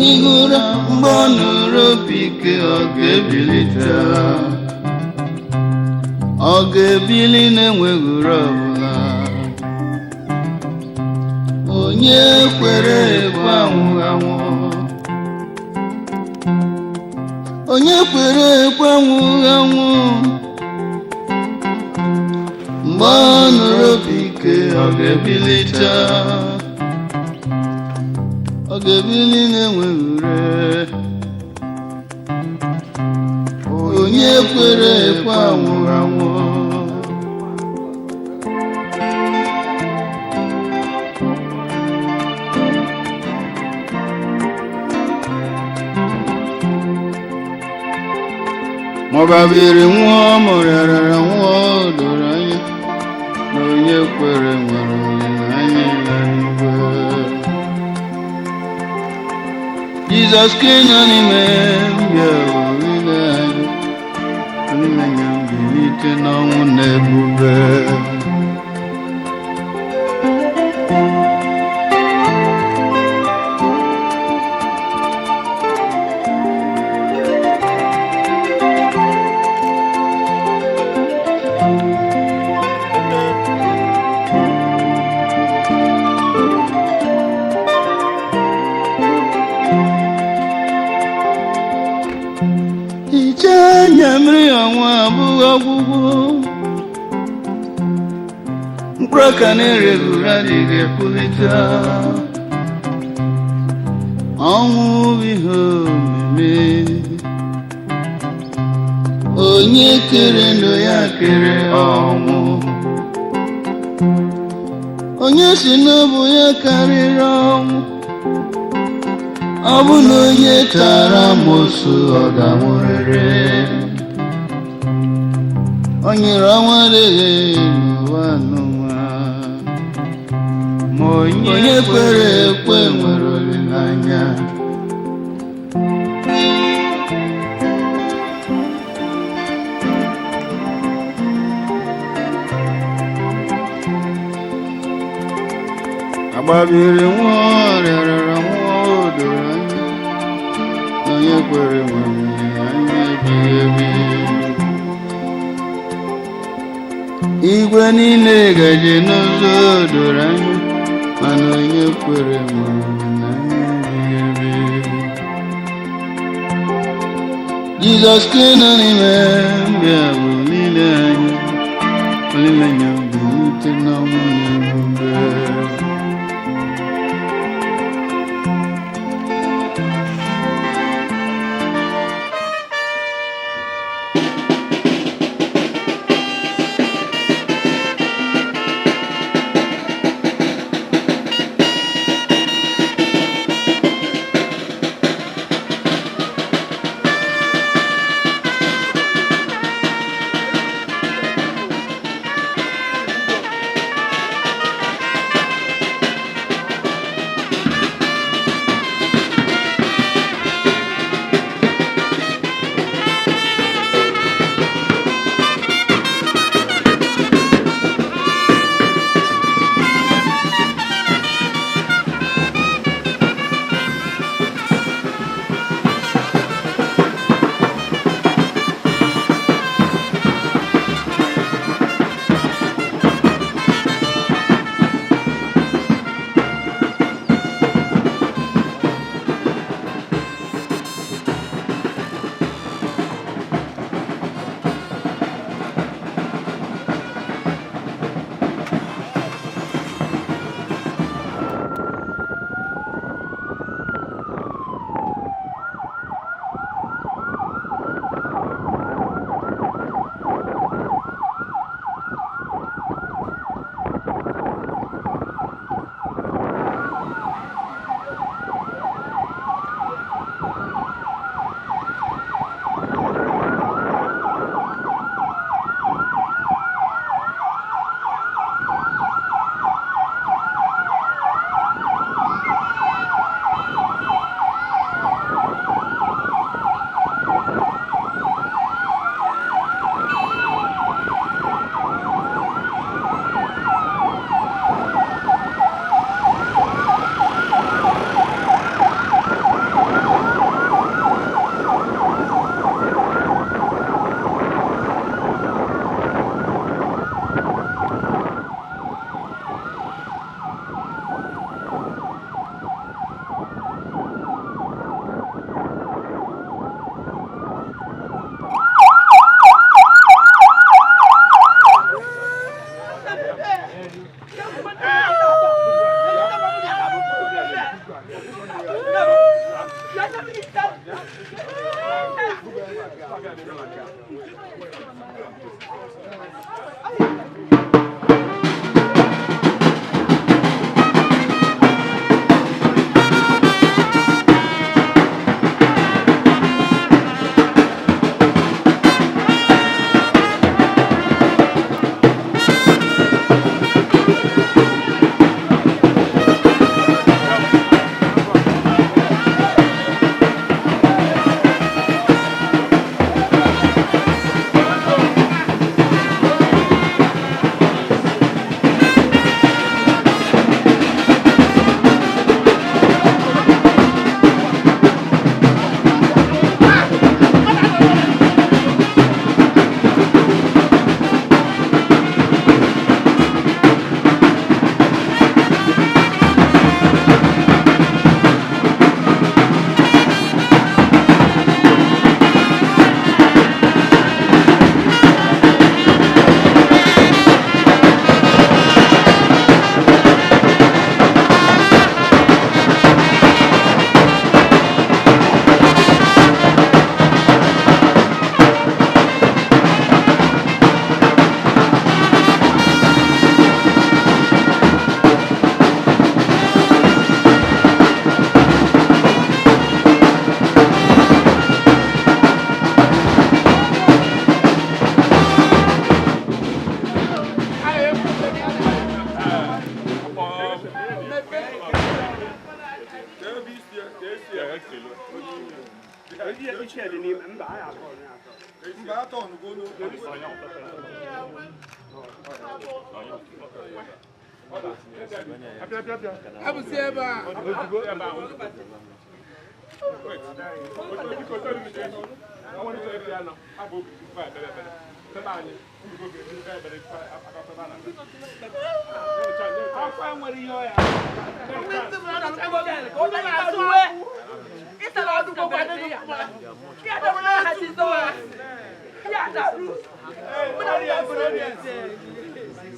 Onye ụra mgbe ọ nụrụ opi ike, ọ ga-ebilite. Ọ ga-ebili na-enweghị ụra ọbụla. Onye kwere ekwe anwụghị anwụ. Onye kwere ekwe anwụghị anwụ. Mgbe ọ nụrụ opi ike, ọ ga-ebilite. Ọ ga-ebili na-enweghị ure. Onye kwere ekwe anwụghị anwụ. Ma ọ babiri nwụọ, ma ọ rịarara nwụọ, o doro anya na onye kwere nwere olileanya ịla n'igwe. Jizọs ka nọ n'ime mbịa olileanya, olileanya mbilite n'ọnwụ na ebube. Hichaa anya mmiri, ọnwa abụghị ọgwụgwụ. Mkpụrụ ọka na-ereghị ure adịghị epulite. Ọnwụ bụ ihe omimi. Onye kere ndụ ya kere ọnwụ. Onye si n'ọbụ ya karịrị ọnwụ. Ọ bụ na onye tara amosu, ọ ga-anwụrịrị. O nyere ọnwa adịghị n'ụwa n'ụwa. Ma onye kwere ekwe nwere olileanya. Agbabiri nwụọ, rịarara nwụọ, o doro anya na onye kwere nwere olileanya ebighị ebi. Igwe niile gaje n'ụzọ, o doro anya, mana onye kwere nwere olileanya ebighị ebi. Jizọs ka nọ n'ime mbịa bụ olileanya, olileanya mbilite n'ọnwụ na ebube.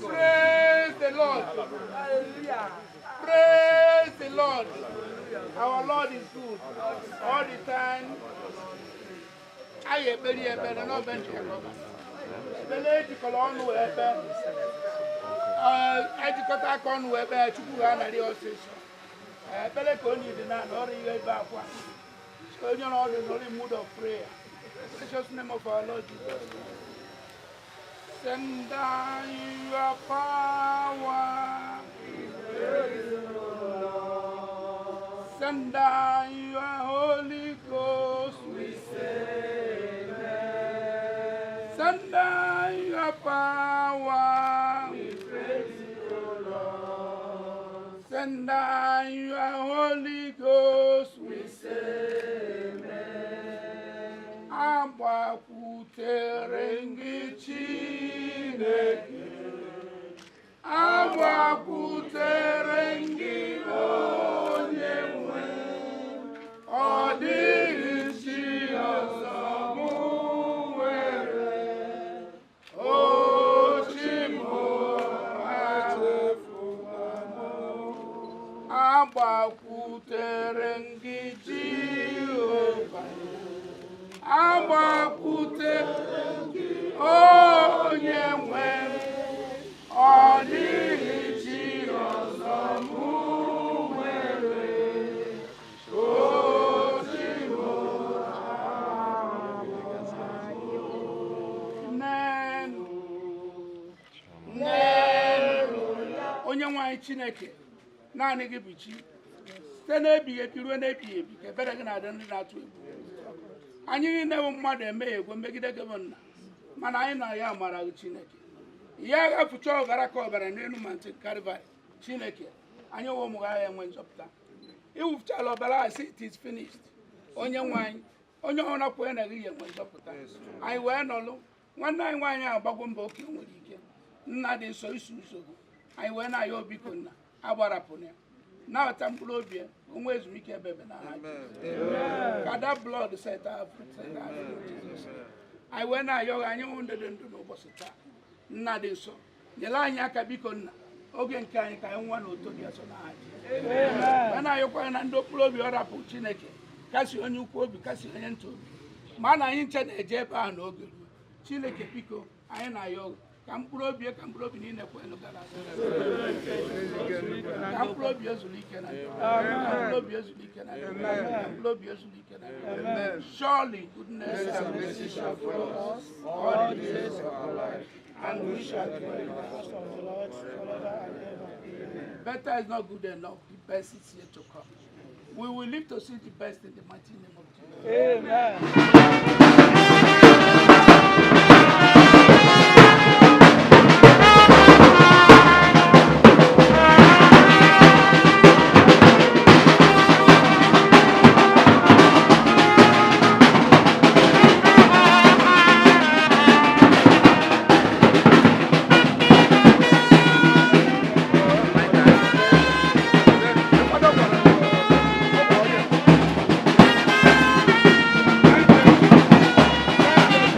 Praise the Lord. Hallelujah. Praise the Lord. Our Lord is good all the time. Anyị ekpere ya ekpere n'ọbe ntị ekpere ejikọrọ ọnụ wee kpee, ejikọta aka ọnụ wee kpee, Chukwu ha narị ọsịsọ. Ekpere ka onye dị na ọrụ ihe ebe akwa. Onye ọrụ nọrọ in mood of prayer. Precious name of our Lord Jesus. Send down your power. Send down your Holy Ghost, we say amen. Send down your power, we praise you, Lord. Send down your Holy Ghost, we say amen. Agbakwutere gị Chineke, agbakwutere gị onye nwe, ọ dịghị chi ọzọ mụ nwere, o chi m echefula m. Agbakwutere gị Jehova, agbakwutere gị onye nwe, ọ dịghị chi ọzọ mụ nwere, o chi m. Nnenu, nnenu, onye nwe anyị Chineke, naanị gị bụ chi, site n'ebighị ebi ruo n'ebighị ebi ka ebere gị na-adị ndị na-atụ egwu. Anyị niile bụ mmadụ emeghe egwu megide gị bụ nna, mana anyị na ya mara gị Chineke. Ya agafụcha ọbara ka ọbara n'elu ma ntị Kalvarị. Chineke, anyị nwe ụmụ gị agha enwe nzọpụta. Iwụchala ọbara a sị it is finished. Onye nwe anyị, onye ọbụla kwere na gị ya enwe nzọpụta. Anyị wee nọlụ nwanne anyị nwaanyị ahụ gbagwo mbọ oke nwere ike, nna dị nsọ iso usoro anyị wee na-ayọ biko nna agbarapụna ya, nabata mkpụrụ obi ya, onwe ezumike ebe ebe na aha Jizọs. Ka that blood set our free, set our free, Jesus. Anyị wee na-ayọ gị, anyị hụ ndị dị ndụ n'ụbọchị taa, nna dị nsọ nyere anyị aka biko nna, oge nke anyị ka anyị nwa na oto dị asọ n'aha Jizọs. Wee na-ayọkwa ya na ndị okpuru obi ọ rapụ Chineke, kasi onye ukwu obi, kasi onye nta obi, ma na anyị nche na-eje ebe ahụ n'oge ruo. Chineke biko, anyị na-ayọ gị ka mkpụrụ obi ka mkpụrụ obi niile kwelu gara aga, ka mkpụrụ obi ezuru ike na ndụ, ka mkpụrụ obi ezuru ike na ndụ, ka mkpụrụ obi ezuru ike na ndụ. Surely goodness and mercy shall follow us all the days of our life, and we shall dwell in the house of the Lord forever and ever. Better is not good enough, the best is yet to come. We will live to see the best in the mighty name of Jesus. Amen. Thank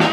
you.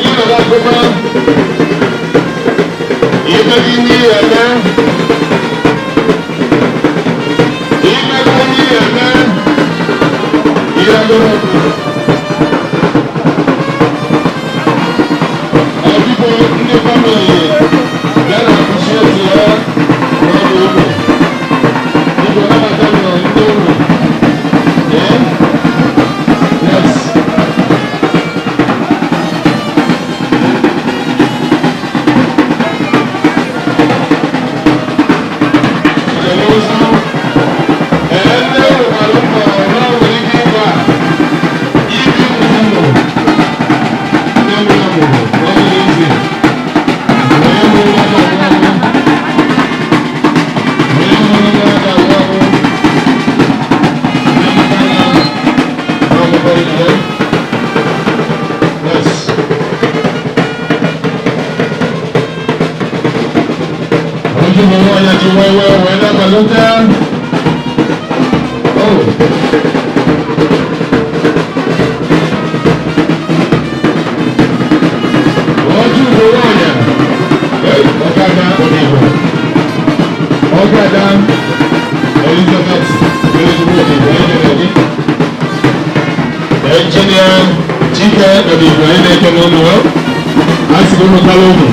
Gị nọrọ ọfụma. Ime gị n'ihe eme. Ime gị n'ihe eme. Ihe dọrọ ọkụ. Biko, ndị family bịa na appreciate ya n'ọdụ ụlọ. Biko, nabata nọ ndị ụlọ. Eh? Yes. Ee, ndị ụlọ gbara mbọ na o nwere ike ịgba ibi ụlọ. Ndị ụlọ mụrụ n'ọdụ ezi. Wee mụrụ n'ọdụ ọgwụgwụ. Wee mụrụ n'ọdụ ọgwụgwụ. Wee mụta na ọgwụgwụ ihe. Yes. Ojú mi wọ́n yẹ ti wẹ́wẹ́ wẹ́ lágbàlódé. Oh. Ojú mi wọ́n yẹ. Ọ̀gádà Onígbò. Ọ̀gádà Elizabeth Elizabeth Onígbò Ẹ̀jẹ̀rẹ̀ Engineer Chike Onígbò Ẹ̀jẹ̀rẹ̀ n'ụlọ. A sị ụmụ kala ụmụ.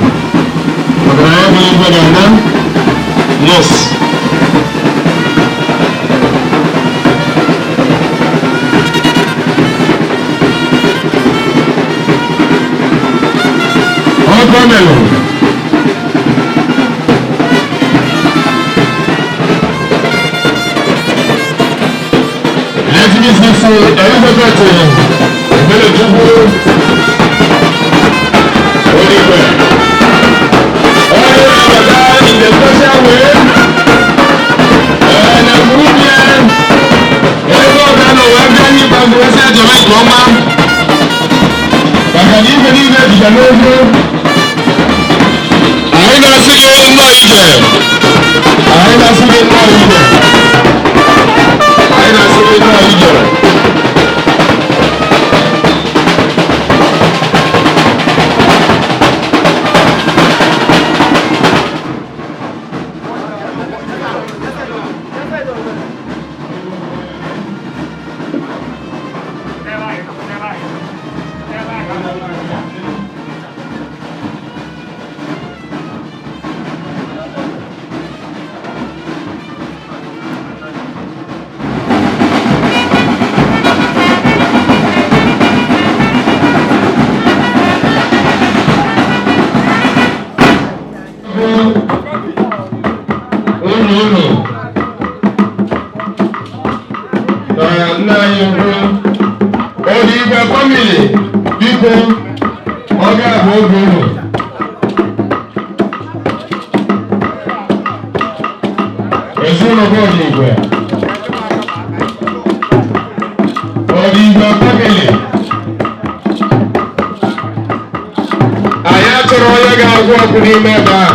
Maka na ya bụ igwe ga-ana. Yes. Ọkọ melụ. Let me see Elizabeth Ebelechukwu Odigwe. Onye na-abata in the special way. Ee, na mgburubie ebe ọ ga-anọ wee bịa n'ikpeazụ wee sị ejebe nke ọma. Maka na ife niile dịcha n'ogo. Anyị na-asị gị nnọọ ije. Anyị na-asị gị nnọọ ije. Anyị na-asị gị nnọọ ije. Unu unu na nna anyị ukwu Odigwe family, biko, ọ ga-abụ oge unu. Ezinụlọ bụ Odigwe, Odigwe family, anyị achọrọ onye ga-agwụ ọkụ n'ime ebe a.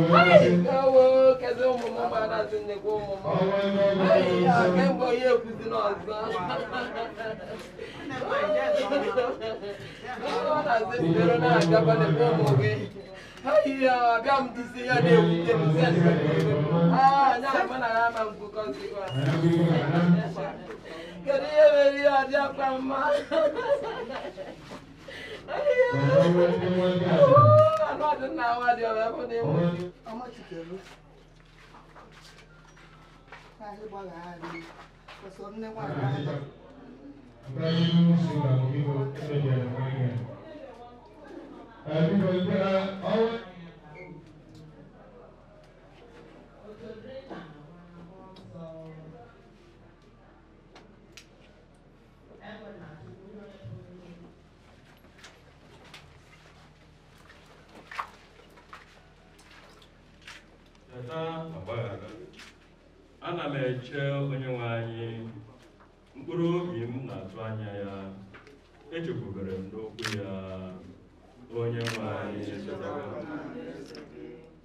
Ewo, kezi ụmụ m ma na-asị nnekwu ụmụ m. Ai, ya, kemgbe onye ekwuzi n'ọzọ. Ọ na-asị bidoro na-abịakwa n'ebe ụmụ gị. Ai, ya, abịa m dịsị ya na-ewute m sị ya na Ah, nya ama na ya ama nkwukọzikwa. Kedu ihe mere ihe ọ dị akwa mma? Ai, ya. Anụ ọdị nna nwa dị ọbịa bụ na ịnwe. Ọmachikere ka anyị gbaghara ọsọ nne nwaanyị ahụ. Cheta ma gbaghara. Ana m eche Onyenwe anyị, mkpụrụ obi m na-atụ anya ya, echekwubere m n'okwu ya, Onyenwe anyị chetakwa m.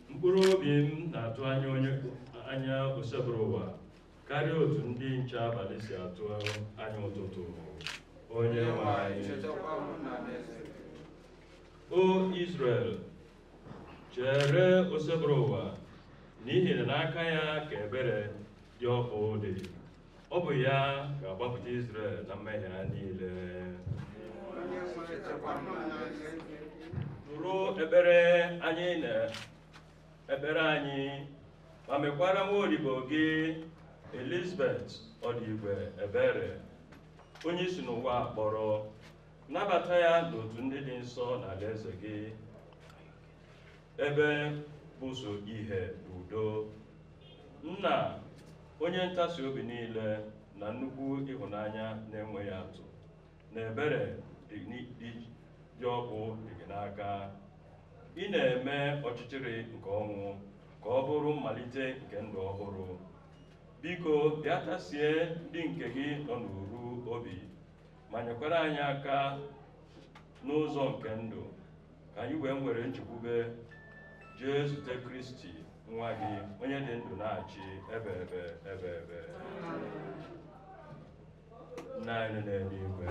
Mkpụrụ obi m na-atụ anya onye anya Osebụrụwa karịa otu ndị nche abalị si atụ anya ụtụtụ, Onyenwe anyị. O Izrel, chere Osebụrụwa, n'ihi na n'aka ya ka ebere dị ọkụ dị. Ọ bụ ya ga-agbapụta Izrel na mmehie ha niile. Nụrụ ekpere anyị na ekpere anyị ma mekwara nwa odibo gị Elizabeth Ọdịgwe ebere, onye si n'ụwa kpọrọ, nabata ya n'otu ndị dị nsọ n'alaeze gị, ebe bụso ihe na udo. Nna, onye ntasi obi niile na nnukwu ịhụnanya na-enweghị atụ na ebere dị dị ọkụ dị gị n'aka. Ị na-eme ọchịchịrị nke ọnwụ ka ọ bụrụ mmalite nke ndụ ọhụrụ. Biko bịa tasie ndị nke gị nọ n'uru obi ma nyekwara anyị aka n'ụzọ nke ndụ, ka anyị wee nwere nchekwube jee zute Kristi nwa gị, onye dị ndụ na-achị ebe ebe ebe ebe. Nna anyị nọ n'eluigwe.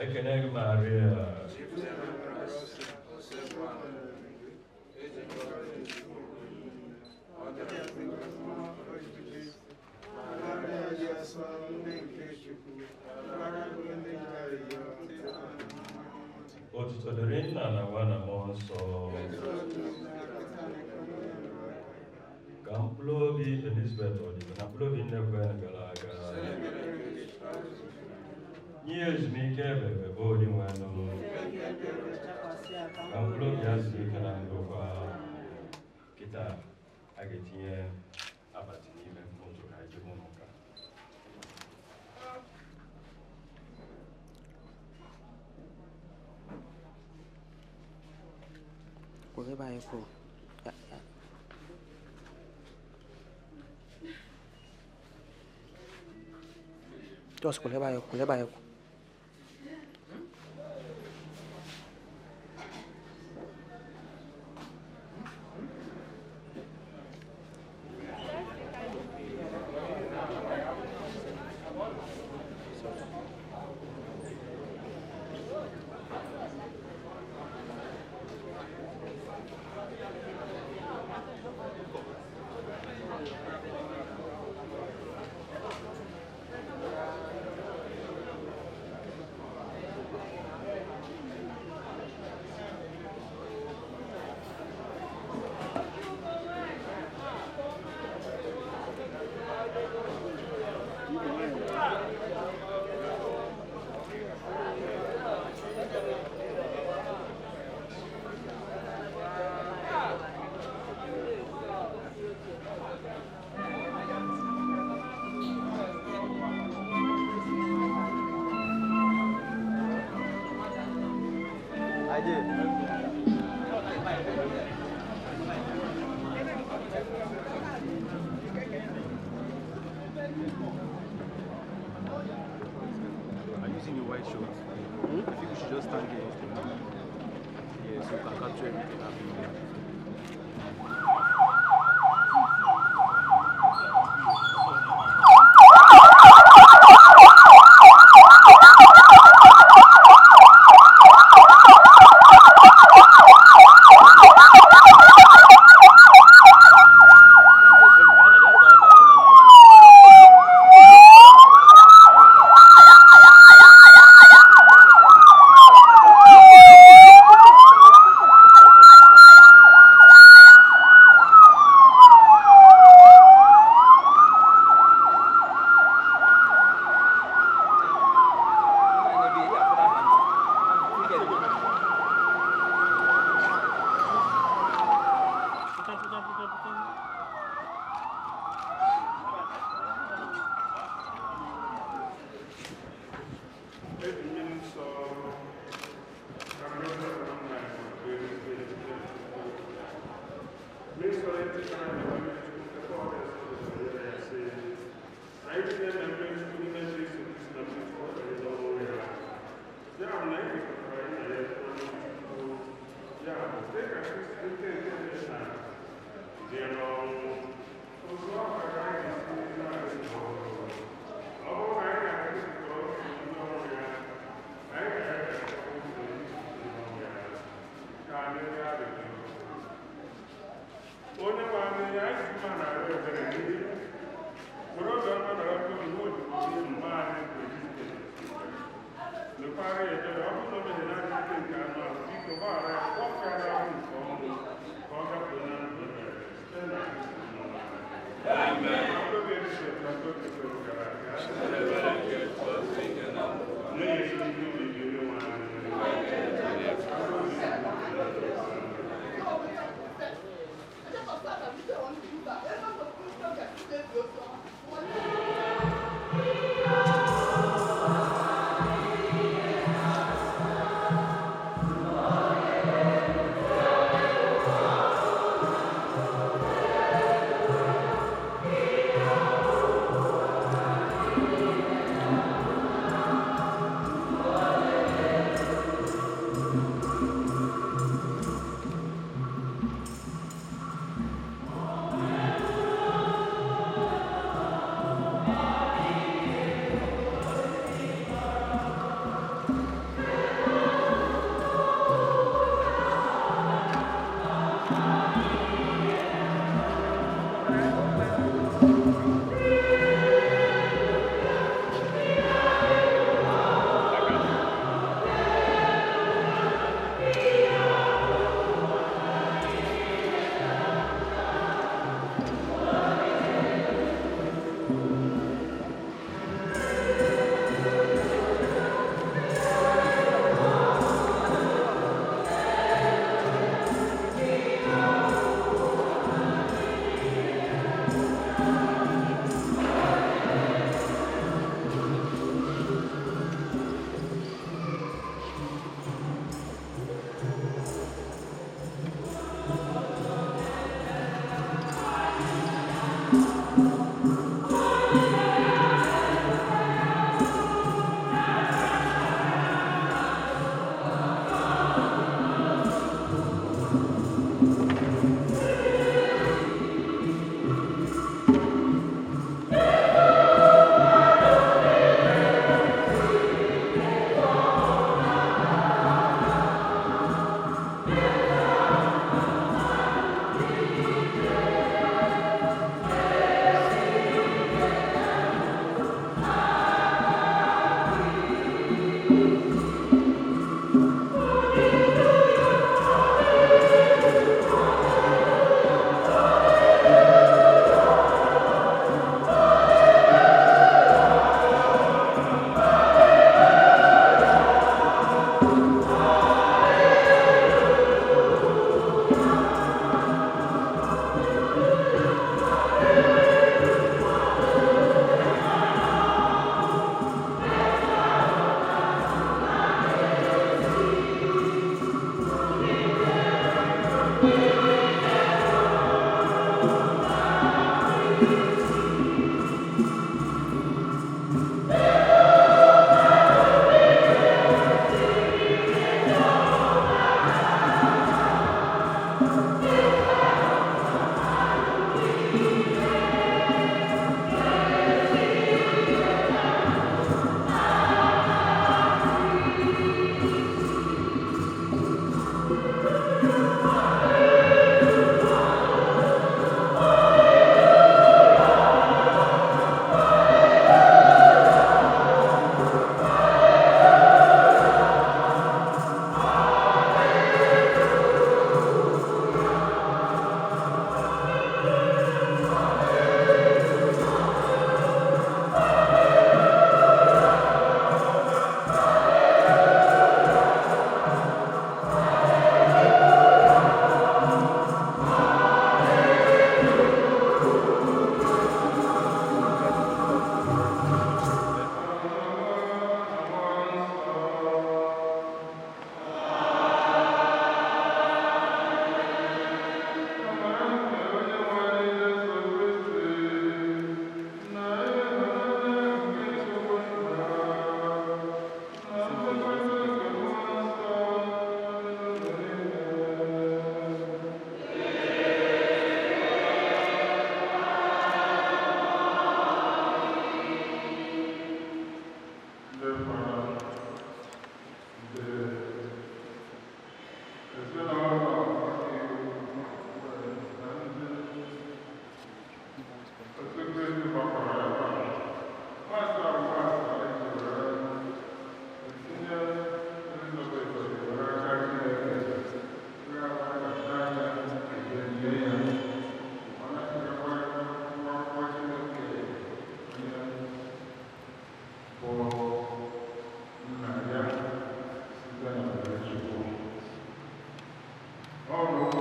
Ekene gị Maria. Otuto dịrị Nna na Nwa na Mmụọ Nsọ. Ka mkpụrụ obi Elizabeth Ọdịgwe na mkpụrụ obi nne Gwen gara aga nye ya ezumike ebebe bụ Onyenwenụ. Ka mkpụrụ obi ya zuru ike na ndokwa. Kịta a ga-etinye akpati n'ime moto ka anyị jebe ụlọ ụka. Kwụrụ ebe anyị kwụrụ. Ya, ya. Just kwụrụ ebe anyị kwụrụ ebe anyị kwụ. Are you using your white shirt? I think we should just stand here instead. Yeah, so we can capture everything happening there. Thank you.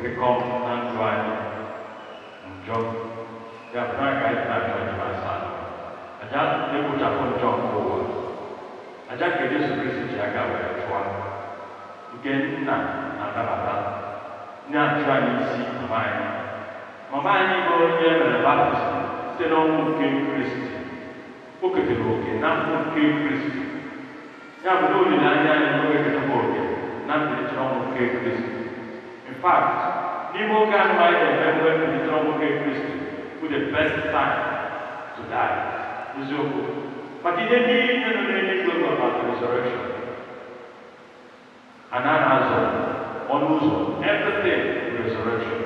Pịkọm na ndụ anyị njọ ya bụ na ka anyị na-achọ aja asaa, aja na-ekpochapụ njọ nke ụwa, aja nke Jesu Kristi ji aka wee chụọ, nke nna na-anabata, na-achụ anyị isi mama anyị. Mama anyị bụ onye mere baptizim site n'ọnwụ nke Kristi. O ketere oke na ndụ nke Kristi. Ya bụ na olileanya anyị na oge ketekwa oke na mbilite n'ọnwụ nke Kristi. In fact, n'ime oge anụ anyị na-eme emume mbilite n'ọnwụ nke Kristi bụ the best time to die. Eziokwu. Maka ihe niile nọ n'eluigwe bụ about the resurrection. A na-azọ ọnụ ụzọ, everything resurrection.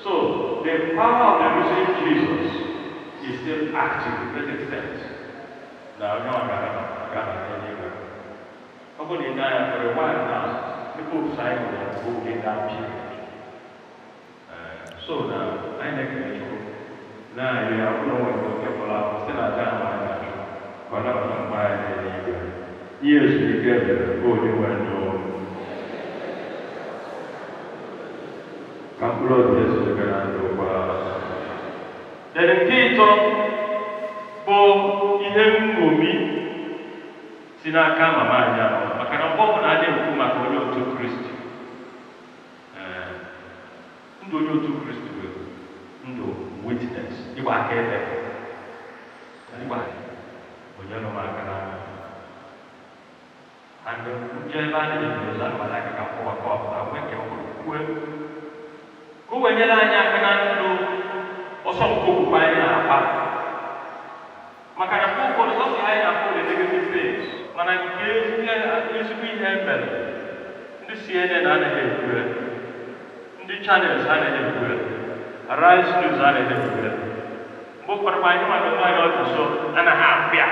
So, the power of the risen Jesus is still active to great extent. Na onye ọ ga-aba n'eluigwe. Ọ bụrụ na ị na-anya for a while now, the popes anyị nwere go in that period. So na anyị na-ekele Chukwu na-arịọ ya ụlọ nwere oke fọrọ afọ site na aja ahụ anyị na-achụ ka ọ nabata mgbe anyị n'eluigwe. Ihe ezumike bịara onye nwe ndụ. Ka mkpụrụ obi ezumike na ndụ kwa. Then nke ịtọ bụ ihe nṅomi si n'aka mama anyị ahụ, maka na mgbe ọbụla a na-ekwu maka onye otu Kristi, ndụ onye otu Kristi bụ ndụ witness, ịgba akaebe. Ịgba onye nọ m aka n'anya. And nje ebe a na-ebi ụzọ anụmanụ aka ka kwụwa kọwapụta nwee nke ọhụrụ kwue ka o wee nyere anyị aka na ndụ ọsọ nke okwukwe anyị na-agba. Maka na mgbe ụfọdụ sọsọ anyị na-afụ the negative things, mana nke ezigbo ihe mere ndị CNN anaghị ekwu ya, ndị Channels anaghị ekwu ya, Arise News anaghị ekwu ya. Mgbe ụfọdụ kwa anyị nwa onwe anyị ọdụ so anaghị afụ ya.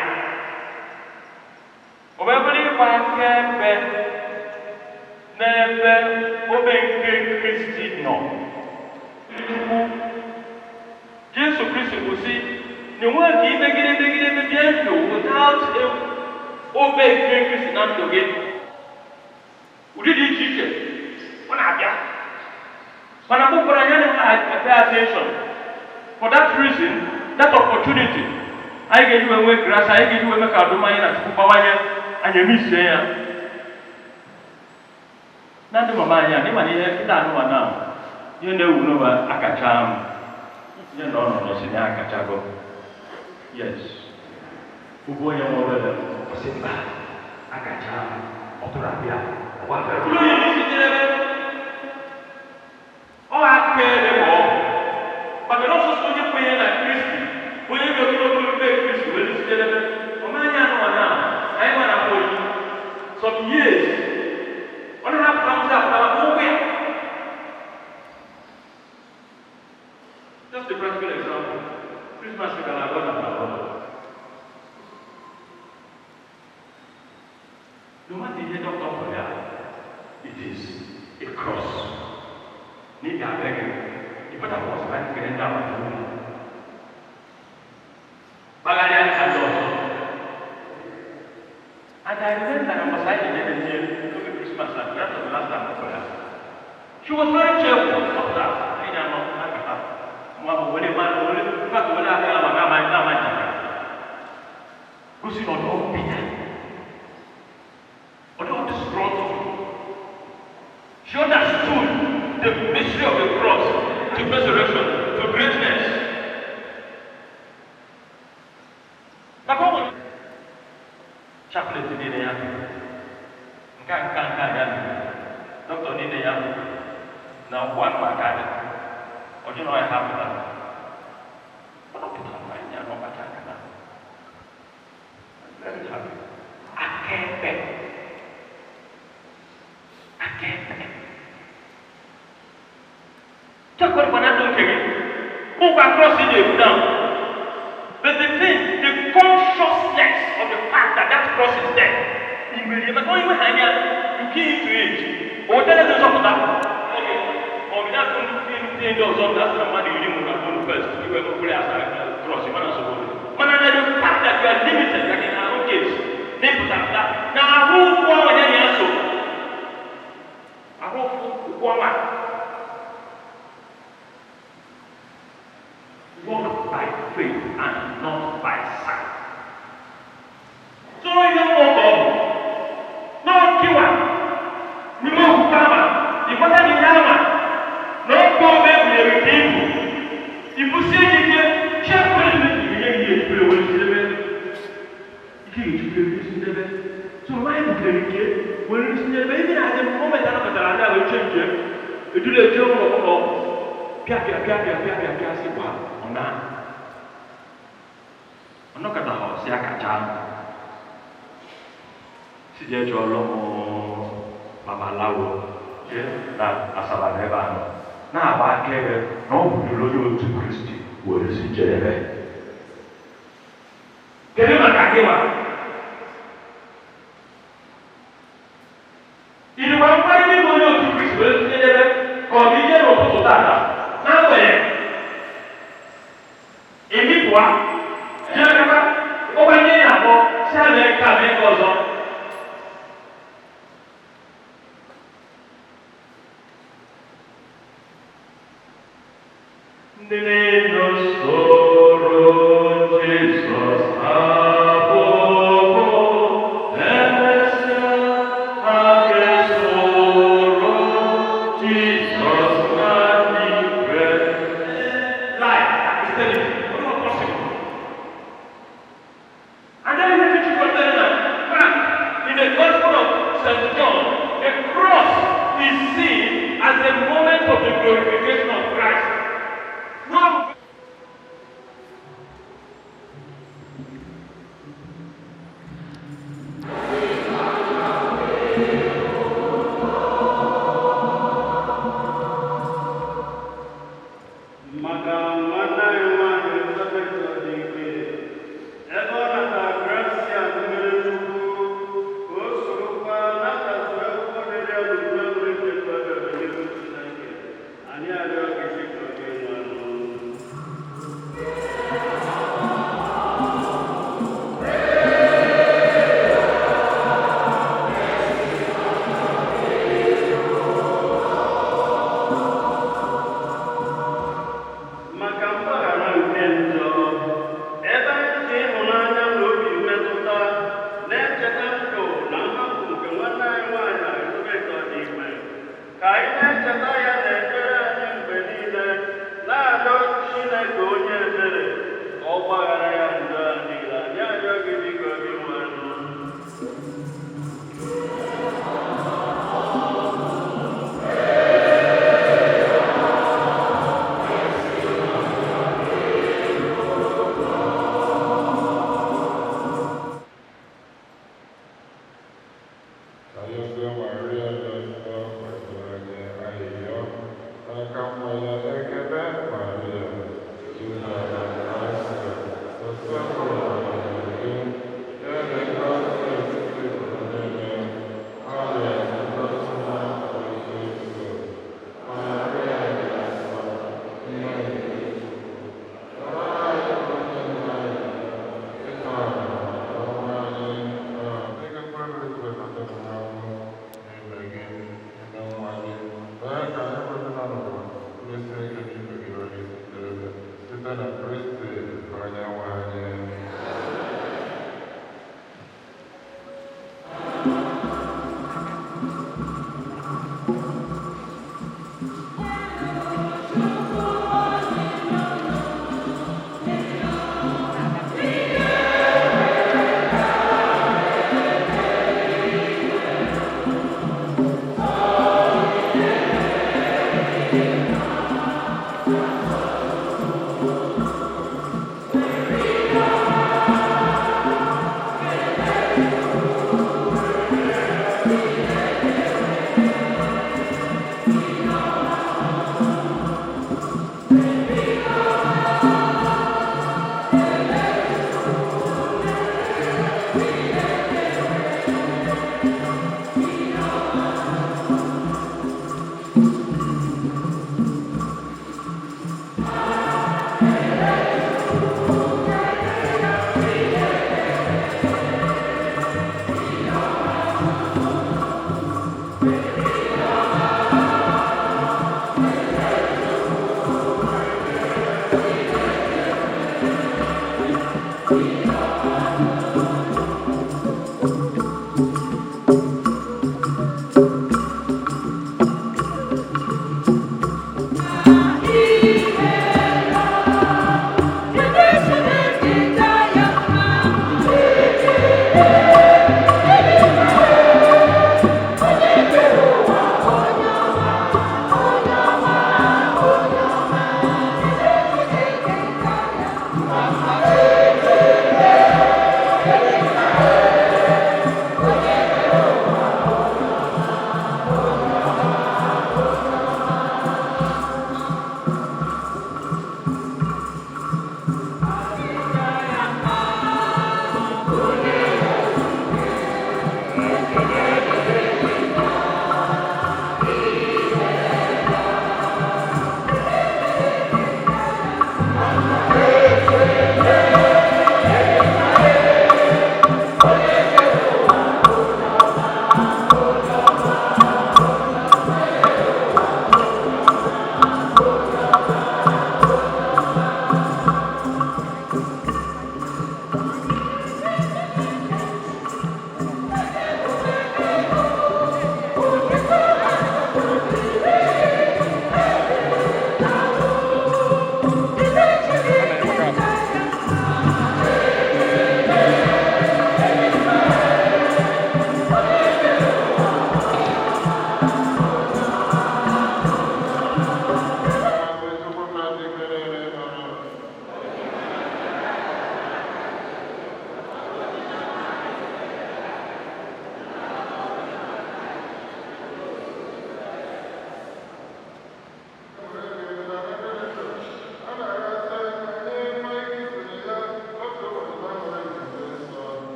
Ọ wee bụrụ ịgba akaebe n'ebe obe nke Kristi nọ. Chukwu Jesu Kristi bụ sị na enweghị ka imegide megide mebie ndụ without obe nke Kristi na ndụ gị. Ụdị dị iche iche ọ na-abịa. Mana mgbe ụfọdụ anyị anaghị pay attention. For that reason, that opportunity, anyị ga-eji wee nwee grace, anyị ga-eji wee mee ka ọdụm anyị na Chukwu gbawanye, anyị emisie ya. Na ndị mama anyị a, n'ịma na ihe nkịta anụwa na ihe na-ewu n'ụwa akacha m. Ihe na ọ nọ n'ọsị na ya akachago. Yes. Ụbụ onye nwe obere, ọ sị mba, akacha m, ọ tụrụ abịa, ọ gbafere. Ụlọ onye n'isi jedebe. Ọ akaebe ma ọ bụ. Maka na ọsọsọ onye kwenyere na Kristi, onye bi ogologo mbe Kristi wee n'isi jedebe. Ọma anyị anụwa na anyị nwa na akpọ oyi. Some years, ọ na-apụta ụzọ apụta maka ụkwụ ya. Just a practical example. Christmas gara aga na abụọ. No matter ihe dọkịta kpọrọ ya, it is a cross. N'ihi abịa gị, ị pụta cross ma nkere ndị agbata obi. Kpagharịa nka ndị ọzọ. And I remember na mbọsị anyị na-eje n'ezie oge Christmas na that was the last time I saw her. She was very cheerful. Ọpụta, anyị na-anọ na-akata. Nwa bụ were mmadụ were, in fact, were ahụ ya ma na-ama na-ama njakịrị. Gosi na ọdọ bitter. Ọdọ disgruntled. She understood the mystery of the cross to resurrection to greatness. Maka ọ nwere chaplet niile ya, nke a nke a nke a ya, dọkịta niile ya na ụkwụ anụ aka ya, ọ jụ na ọ ya ha pụtara. Ọ nọpụtara na anyị anọbacha aka na. I'm very happy. Akaebe. Akaebe. Chakwarịkwa na ndụ nke gị. Ụkwa cross ị na-ebu down. But the thing, the consciousness of the fact that that cross is there. Imerie maka onye nwe ha anya, you key into it. O wetara gị nzọpụta. Okay. Ma ọ bụ na-atụ ndị ndị ndị ọzọ na asị na mmadụ 10 nwụrụ na bone first, iwe mkpụrụ asa cross, mana nsogbu dị. Mana na the fact that you are limited, like in our own case, na-epụtara na ahụ ụkwụ ahụ ya na ya so. Ahụ ụkwụ ọnwa. Ibusie gị ike, chekwere ihe gị ejikwa ewe njedebe. Ike ga-ejikwa ewe njedebe. So nwaanyị butere ike were isi njedebe. Ibe na-adị m moment anọkọtara ndị a wee chenji edula eje ụlọ ụlọ ọgwụ. Pịa pịa pịa pịa pịa pịa pịa sị kwa ọ na. Ọnọkọta ha ọsị akacha. Si jee chọọrọ m babalawo jee na Asaba na ebe ahụ na-agba akaebe na ọ bụdoro onye otu Kristi were si jedebe. Kedu maka gị nwa? Ị dịkwa mkparị n'ime onye otu Kristi were si jedebe ka ọ bụ ije n'ụtụtụ tata na mgbede ịmịpụa jee ọkwa ndị na-akpọ si a mee nke a mee nke ọzọ. Ndị na-esoro Jizọs abụbụ, emesịa ha ga-esoro Jizọs na n'igwe. Life is telling you, what not possible. And then you have to container. Fact, in the Gospel of St. John, the cross is seen as a moment of the glorification of Christ. No. Maka nwanne anyị nwaanyị Elizabeth Ọdịgwe, ebe ọ natara grasia mmiri Chukwu, ka o sorokwa natazuru akwụkwọ dịrị ya n'udo nwere nke ebere n'ihu Chineke. Anyị arịọ gị dịka onye nwe anyị. Maka mgbaghara nke njọ, ebe anyị ji ịhụnanya na obi mmetụta na-echeta ndụ na nhapụ nke nwanne anyị nwaanyị Elizabeth Ọdịgwe, ka anyị na-echeta ya na ekpere anyị mgbe niile, na-arịọ Chineke onye ebere ka ọ gbaghara ya njọ ya niile. Anyị arịọ gị dịka onye nwe anyị. Ka Jose Maria dị nsọ kwesịrị anyị arịrịọ n'aka nwa ya ekele Maria Juna na Kraịst osepụrụ gị ya na ngọzi etiti ụwa niile ọrịa ngọzi na Jesu Maria dị nsọ nne nke Chukwu nọrọ anyị onye nwe anyị ịnọ ọnwa anyị dịka mmadụ igwe na ndị nwụrụ anwụ n'ime gị n'ime nwa gị mee ka anyị nweta na n'ụwa kwụrụsie ike n'ife gị ruo n'isi njedebe site na Kristi onye nwe anyị. Thank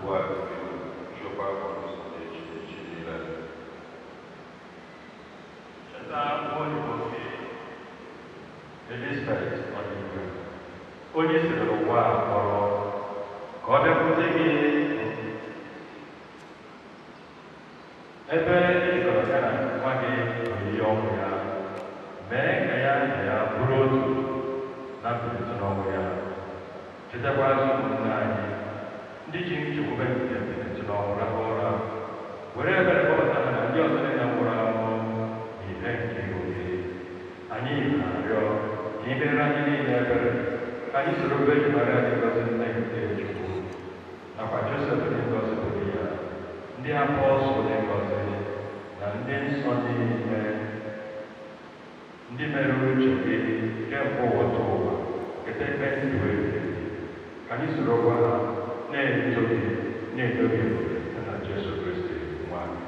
ugbu a chekwa ọnụụzọ echi niile. Cheta nwa gị Elizabeth Ọdịgwe, onye siri ụwa a kpọrọ ka ọ bịakwute gị ebe ejikọrọ ya na nwa gị onyinye ọnwụ ya, mee ka ya na ya bụrụ otu na mbilite n'ọnwụ ya. Chetakwazi ụmụnne anyị ndị ji nchekwube nke mbilite n'ọnwụ rahụ ụra, were ebere kpọbata ha na ndị ọzọ niile nwụrụ anwụ n'ihe nke ihu gị. Anyị na-arịọ ka i meere anyị niile ebere, ka anyị soro Virgin Maria dị ngọzi nne nke Chukwu, nakwa Josef dị ngọzi bụ di ya, ndị apọstụl dị ngọzi na ndị nsọ niile, ndị mere uche gị kemgbe ụwa tụ ụwa, keta ikpe ndụ ebighị ebi. Ka anyị sorokwa ha na-eto gị na-eto gị ebube site na Jesu Kristi nwa gị.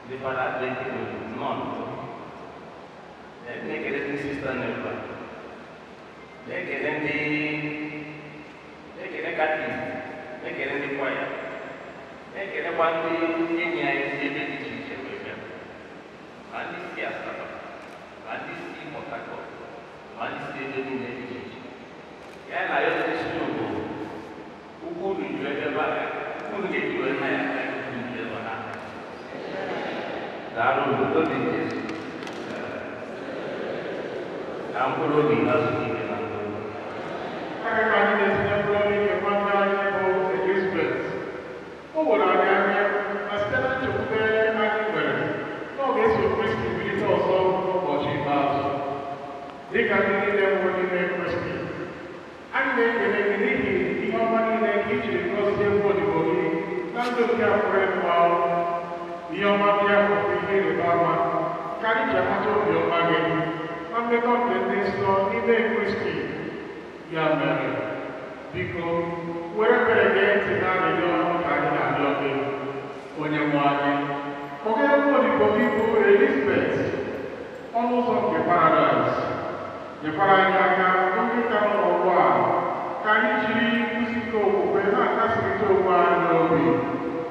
Ndị fada adịghị nnọọ. Na-ekele ndị sista n'ebe a. Na-ekele ndị na-ekele catechist, na-ekele ndị kwaya, na-ekelekwa ndị enyi anyị si ebe dị iche iche wee bịa. Ma ndị si Asaba, ma ndị si Port Harcourt, ma ndị si ebe niile dị iche iche. Ya na ya osisi bụ ukwu unu ju ebe a, unu ga-eji wee na ya ka unu ju ebe ha. Daalụ n'udo dị Jesu. Ka mkpụrụ obi ha zuru ike na ndụ. Aka ka anyị na-etinye mkpụrụ obi nke nwanne anyị bụ Elizabeth. O were anyị anya na site na nchekwube anyị nwere na ọ ga-eso Kristi bilite ọzọ n'ụbọchị ikpeazụ. Dịka ndị niile nwụrụ n'ime Kristi, anyị na-ekele gị n'ihi ihe ọma niile nke i jiri gọzie nwa odibo gị na ndụ nke a pụrụ ịnwụ anwụ. Ihe ọma ndị ahụ bụ ihe ịrịba ama ka anyị ji amata obiọma gị na mmekọ nke ndị nsọ n'ime Kristi. Ya mere, biko, were ebere gee ntị n'arịrịọ ka anyị na-arịọ gị, onye nwe anyị. Kpọgara nwa odibo gị bụ Elizabeth ọnụ ụzọ nke paradaịs. Nyekwara anyị aka n'oge ka nọ n'ụwa a, ka anyị jiri nkuzi nke okwukwe na-akasịrịta onwe anyị obi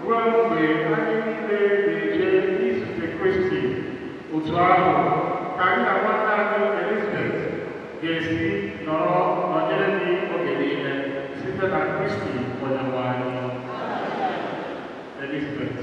ruo mgbe anyị niile ga-eje izute Kristi. Otu ahụ ka anyị na nwanne anyị Elizabeth ga-esi nọrọ nọnyere gị oge niile site na Kristi onye nwe anyị. Elizabeth.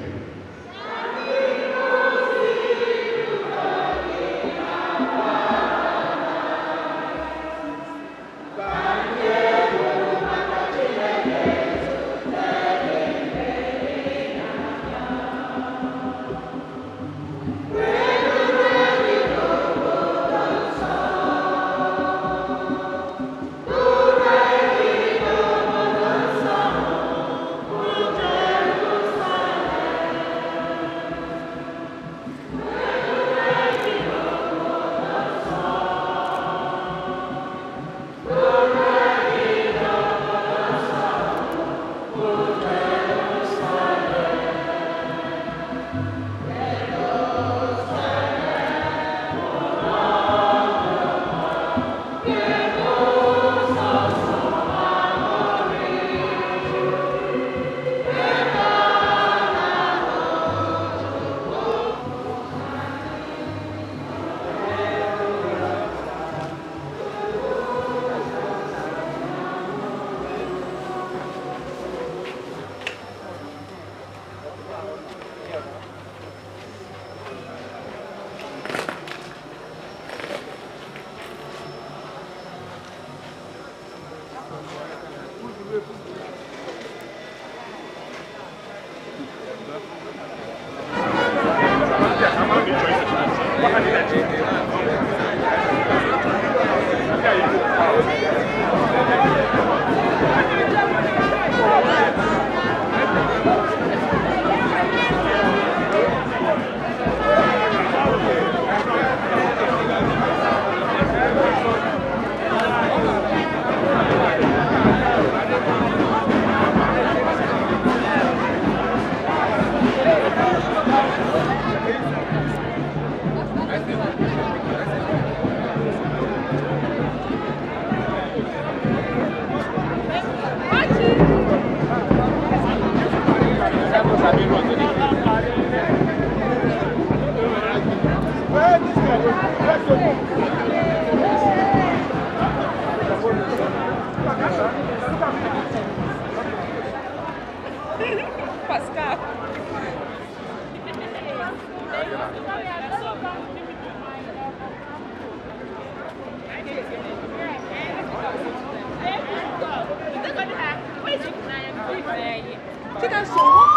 Pascal. Chicken soup.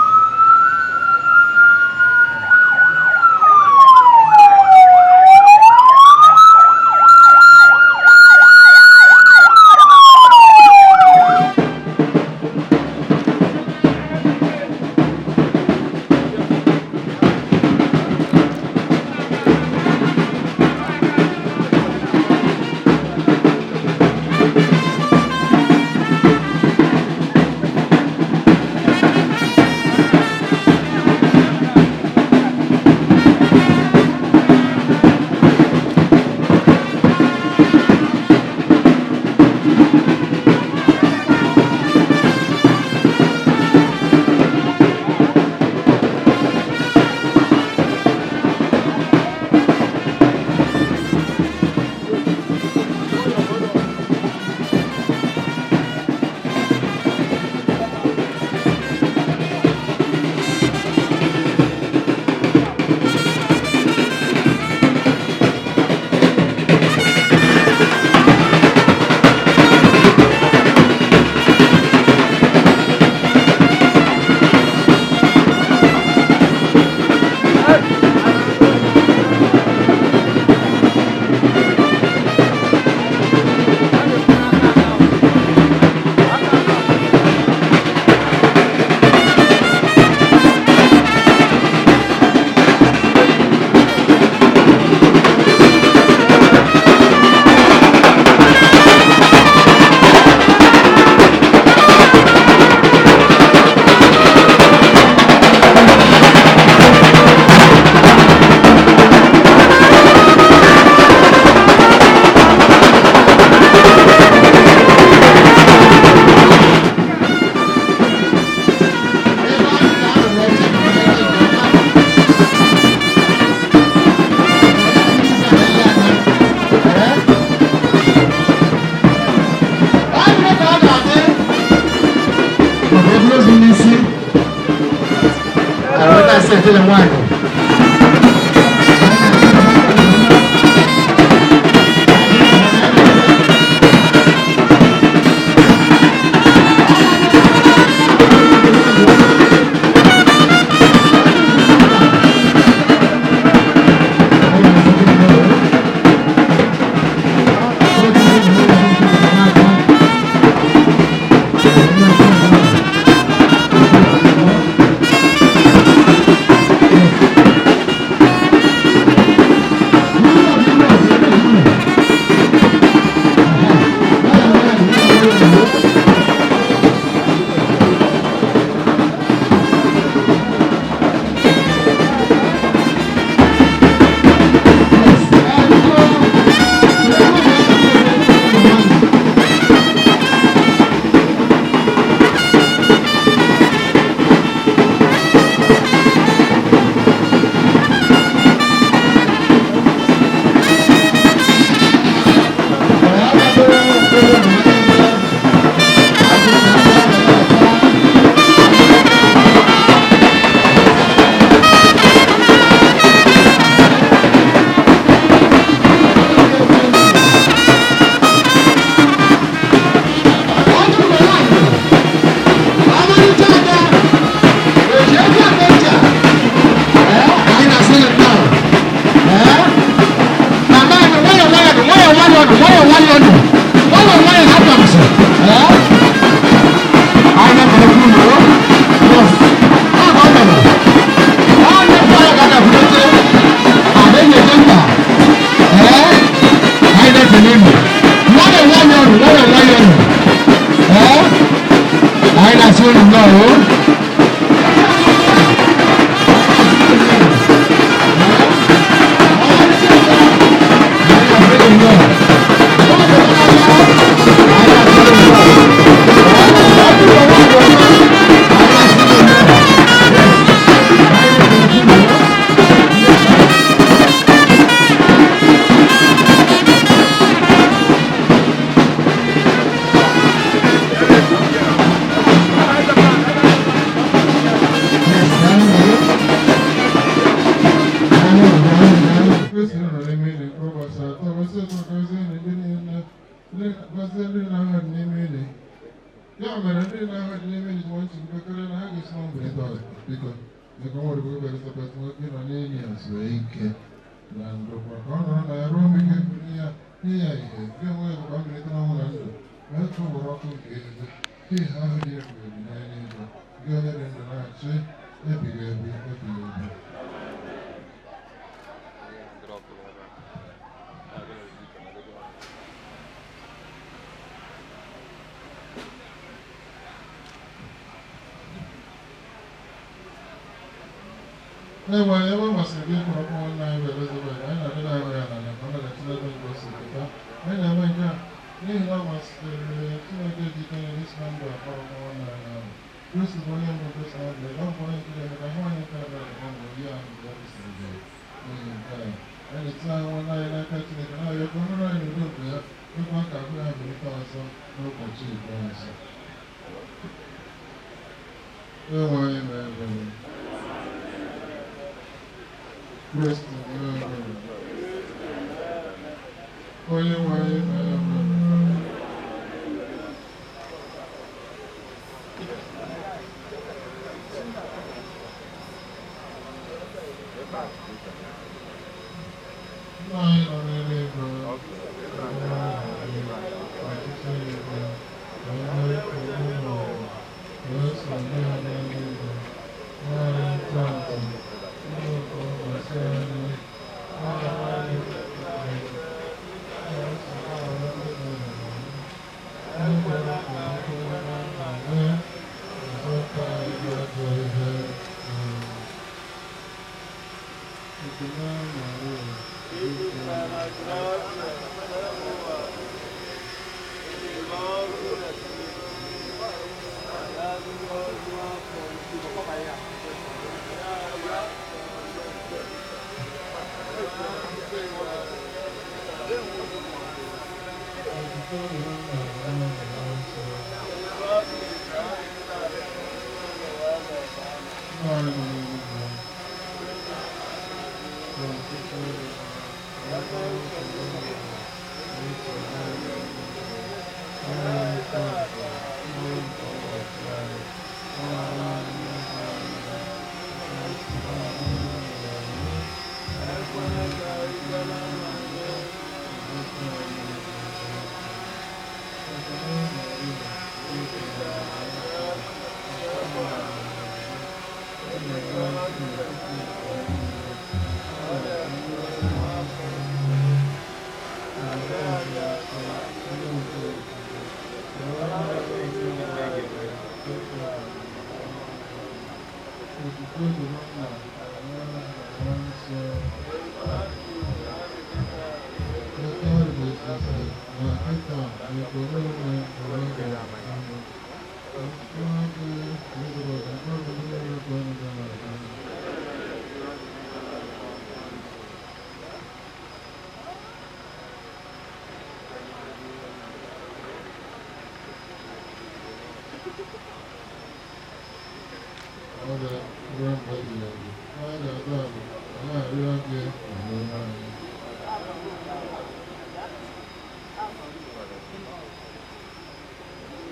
Eze ejele nwaanyị.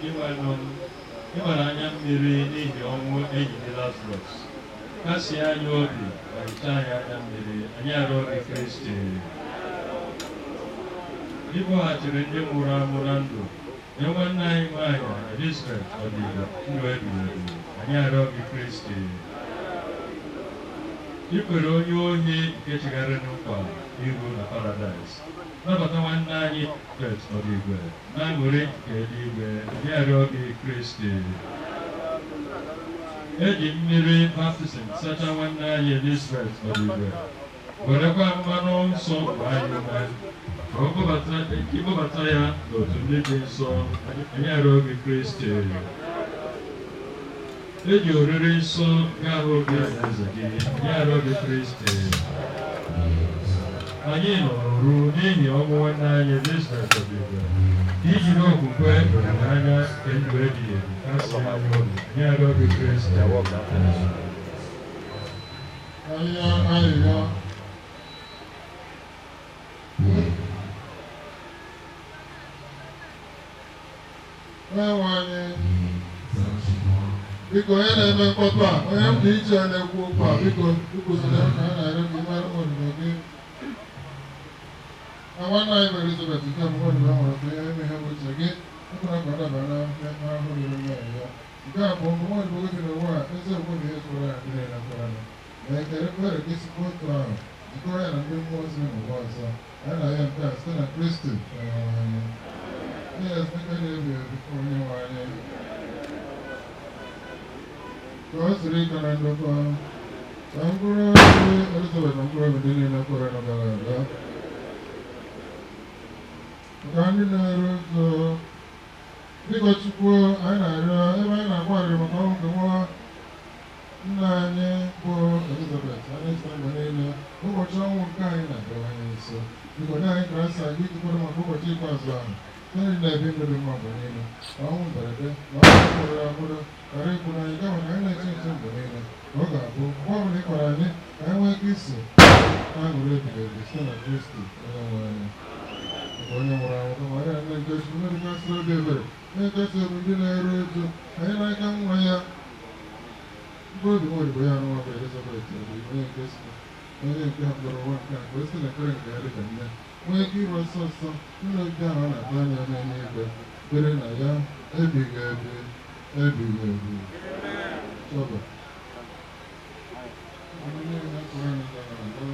Ị nwere anya mmiri n'ihi ọnwụ enyi gị Lazarus. Kasie anyị obi ma hichaa anyị anya mmiri, anyị arịọ gị Kristi. Ị kpọghachiri ndị nwụrụ anwụ na ndụ, nye nwanne anyị nwaanyị Elizabeth Ọdịda ndụ ebighị ebi, anyị arịọ gị Kristi. I kwere onye ohi nke chegharịrị nkwa iru na paradaịs. Nabata nwanne anyị Elizabeth Ọdịgwe na aṅụrị nke eluigwe, anyị arịọ gị Kristi. Eji mmiri baptizim sachaa nwanne anyị Elizabeth Ọdịgwe, werekwa mmanụ nsọ gbaa ya ume ka ọ kpọbata ya n'otu ndị dị nsọ, anyị arịọ gị Kristi. Eji oriri nsọ nke ahụ gị na eze gị, anyị arịọ gị Kristi. Anyị nọ n'oru n'ihi ọnwụ nwanne anyị Elizabeth Ọdịgwe, ka ijiri okwukwe na olileanya nke ndụ ebighị ebi kasie anyị obi, anyị arịọ gị Kristi. Arịọ Onyenwe anyị, biko onye na-eme mkpọtụ a, onye m dị iche na-ekwu okwu a, biko ikwụsịrị m na a na-arịọ gị mara onyinyo gị. Na nwanne anyị bụ Elizabeth nke bụ onyinyo nwere ka ihe ime ihe bụ uche gị, ekwela ka ọ daba n'ahụ riri mmehie ya. Nke a bụ mbụ nwa odibo gị n'ụwa a, ezi omume na ihe zuru ya ndị niile kwere nụ. Ma ekele kwere gị sikwa otu ahụ, jikọrọ ya na ndị mmụọ ozi n'ụwa ọzọ. Anyị na-arịọ nke a site na Kristi Onyenwe anyị. N'ihi ezumike na-ebi ebi Onyenwe anyị. Ka o siri ike na ndokwa, ka mkpụrụ obi Elizabeth na mkpụrụ obi ndị niile kwere nụ gara aga. Maka ndị na-eru ụzọ, biko Chukwu, anyị na-arịọ ebe anyị na-akwa arịrị maka ọnwụ nke nwa nna anyị bụ Elizabeth, anyị site mgbe niile, ụbọchị ọnwụ nke anyị na-abịawanye nso. Biko nye anyị Kraịst anyị iji kwado maka ụbọchị ikpeazụ ahụ. Ndị na-ebi ndụ dị mma mgbe niile, na ọnwụ mberede, na ọnwụ mkpụrụ akwụrụ, ghara ikwu na anyị kama na anyị na-eche nche mgbe niile, ka ọ ga-abụ mgbe ọbụla ị kwara anyị, ka anyị nwee ike iso na-aṅụrị ebighị ebi site na Kristi Onyenwe anyị. Mgbe onye nwụrụ anwụ kama ya na nke Chukwu na-edikasịrị obi ebere, na-ekasi obi ndị na-eru uju, anyị n'aka nwa ya mkpụrụ obi nwa odibo ya nwa bụ Elizabeth Ọdịgwe, onye nke si onye nke hapụrụ ụwa nke a ka o si na ekpere nke ya dịka nne nwee ike iru ọsọ ọsọ nna obi ahụ ọ na-atụ anya n'eluigwe kwere na ya ebighị ebi ebighị ebi. Chọba. Ndị niile kwere na ya na-aga.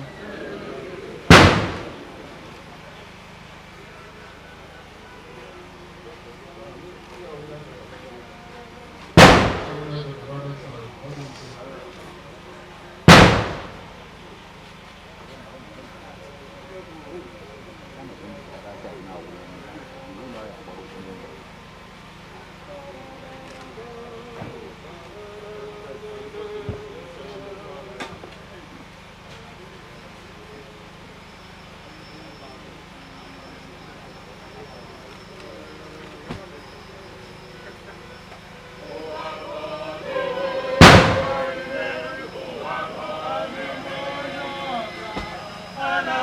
Ana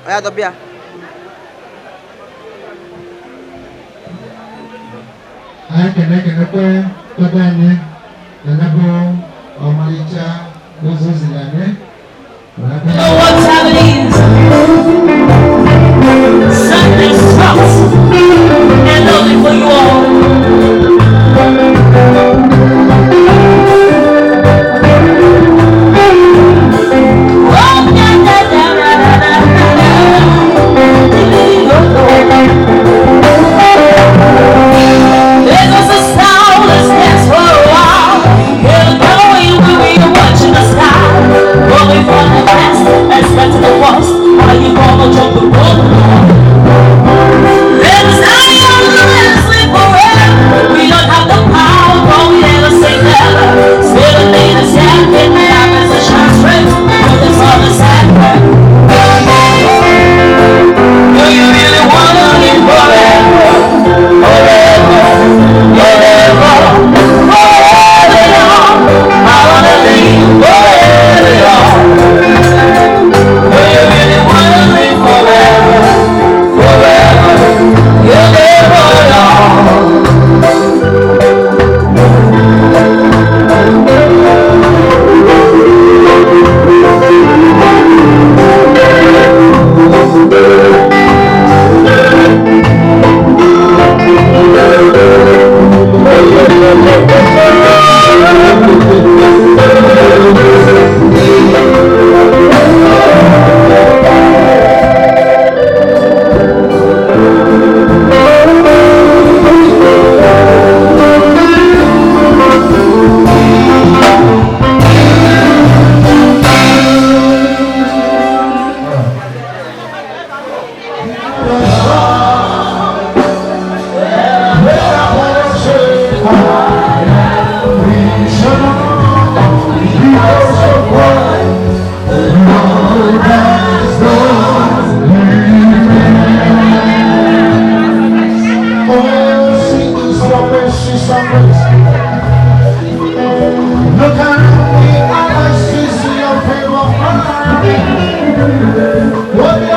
Oya dọbịa. Anyị kene ekenekwe dọba anyị na ya bụ ọmarịcha ozi ziri anyị. Know what time it is. Sunday stops and only for you all. Oh, da, da, da, da, da, da, da. There goes the sound, let's dance for a while. Here we go, we were watching the sky. Going from the past, let's back to the past. Are you gonna Look at me, I see your favor. What do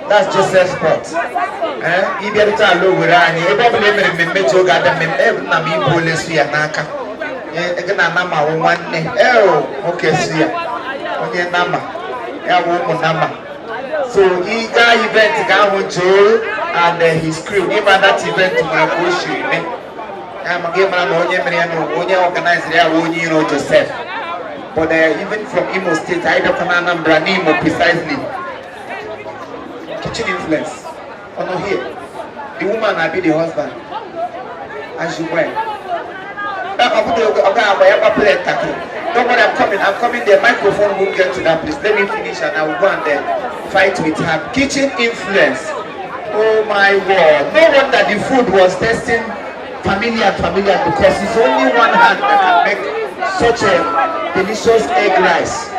That's Joseph's pot. Ịbịarute ala Owerri anyị ebe ọbụla e mere mmemme ji oge ada mmemme nna m ibu ole su ya n'aka gị na nama wụ nwanne eo nwoke su ya onye nama ya wụ ụmụ nama. So ị gaa event ga-ahụ Joe and his crew. Ịma that event nwere ka o siri mee ya ma gị mara na onye mere ya na onye organizere ya wụ onye iro Joseph. But even from Imo State, I bịakwa na Anambra n'Imo precisely. Kitchen influence. Oh no, here. The woman I be the husband. As you went. Don't worry, I'm coming. I'm coming. The microphone won't get to that place. Let me finish and I will go and then fight with her. Kitchen influence. Oh my word. No wonder the food was tasting familiar, because it's only one hand that can make such a delicious egg rice.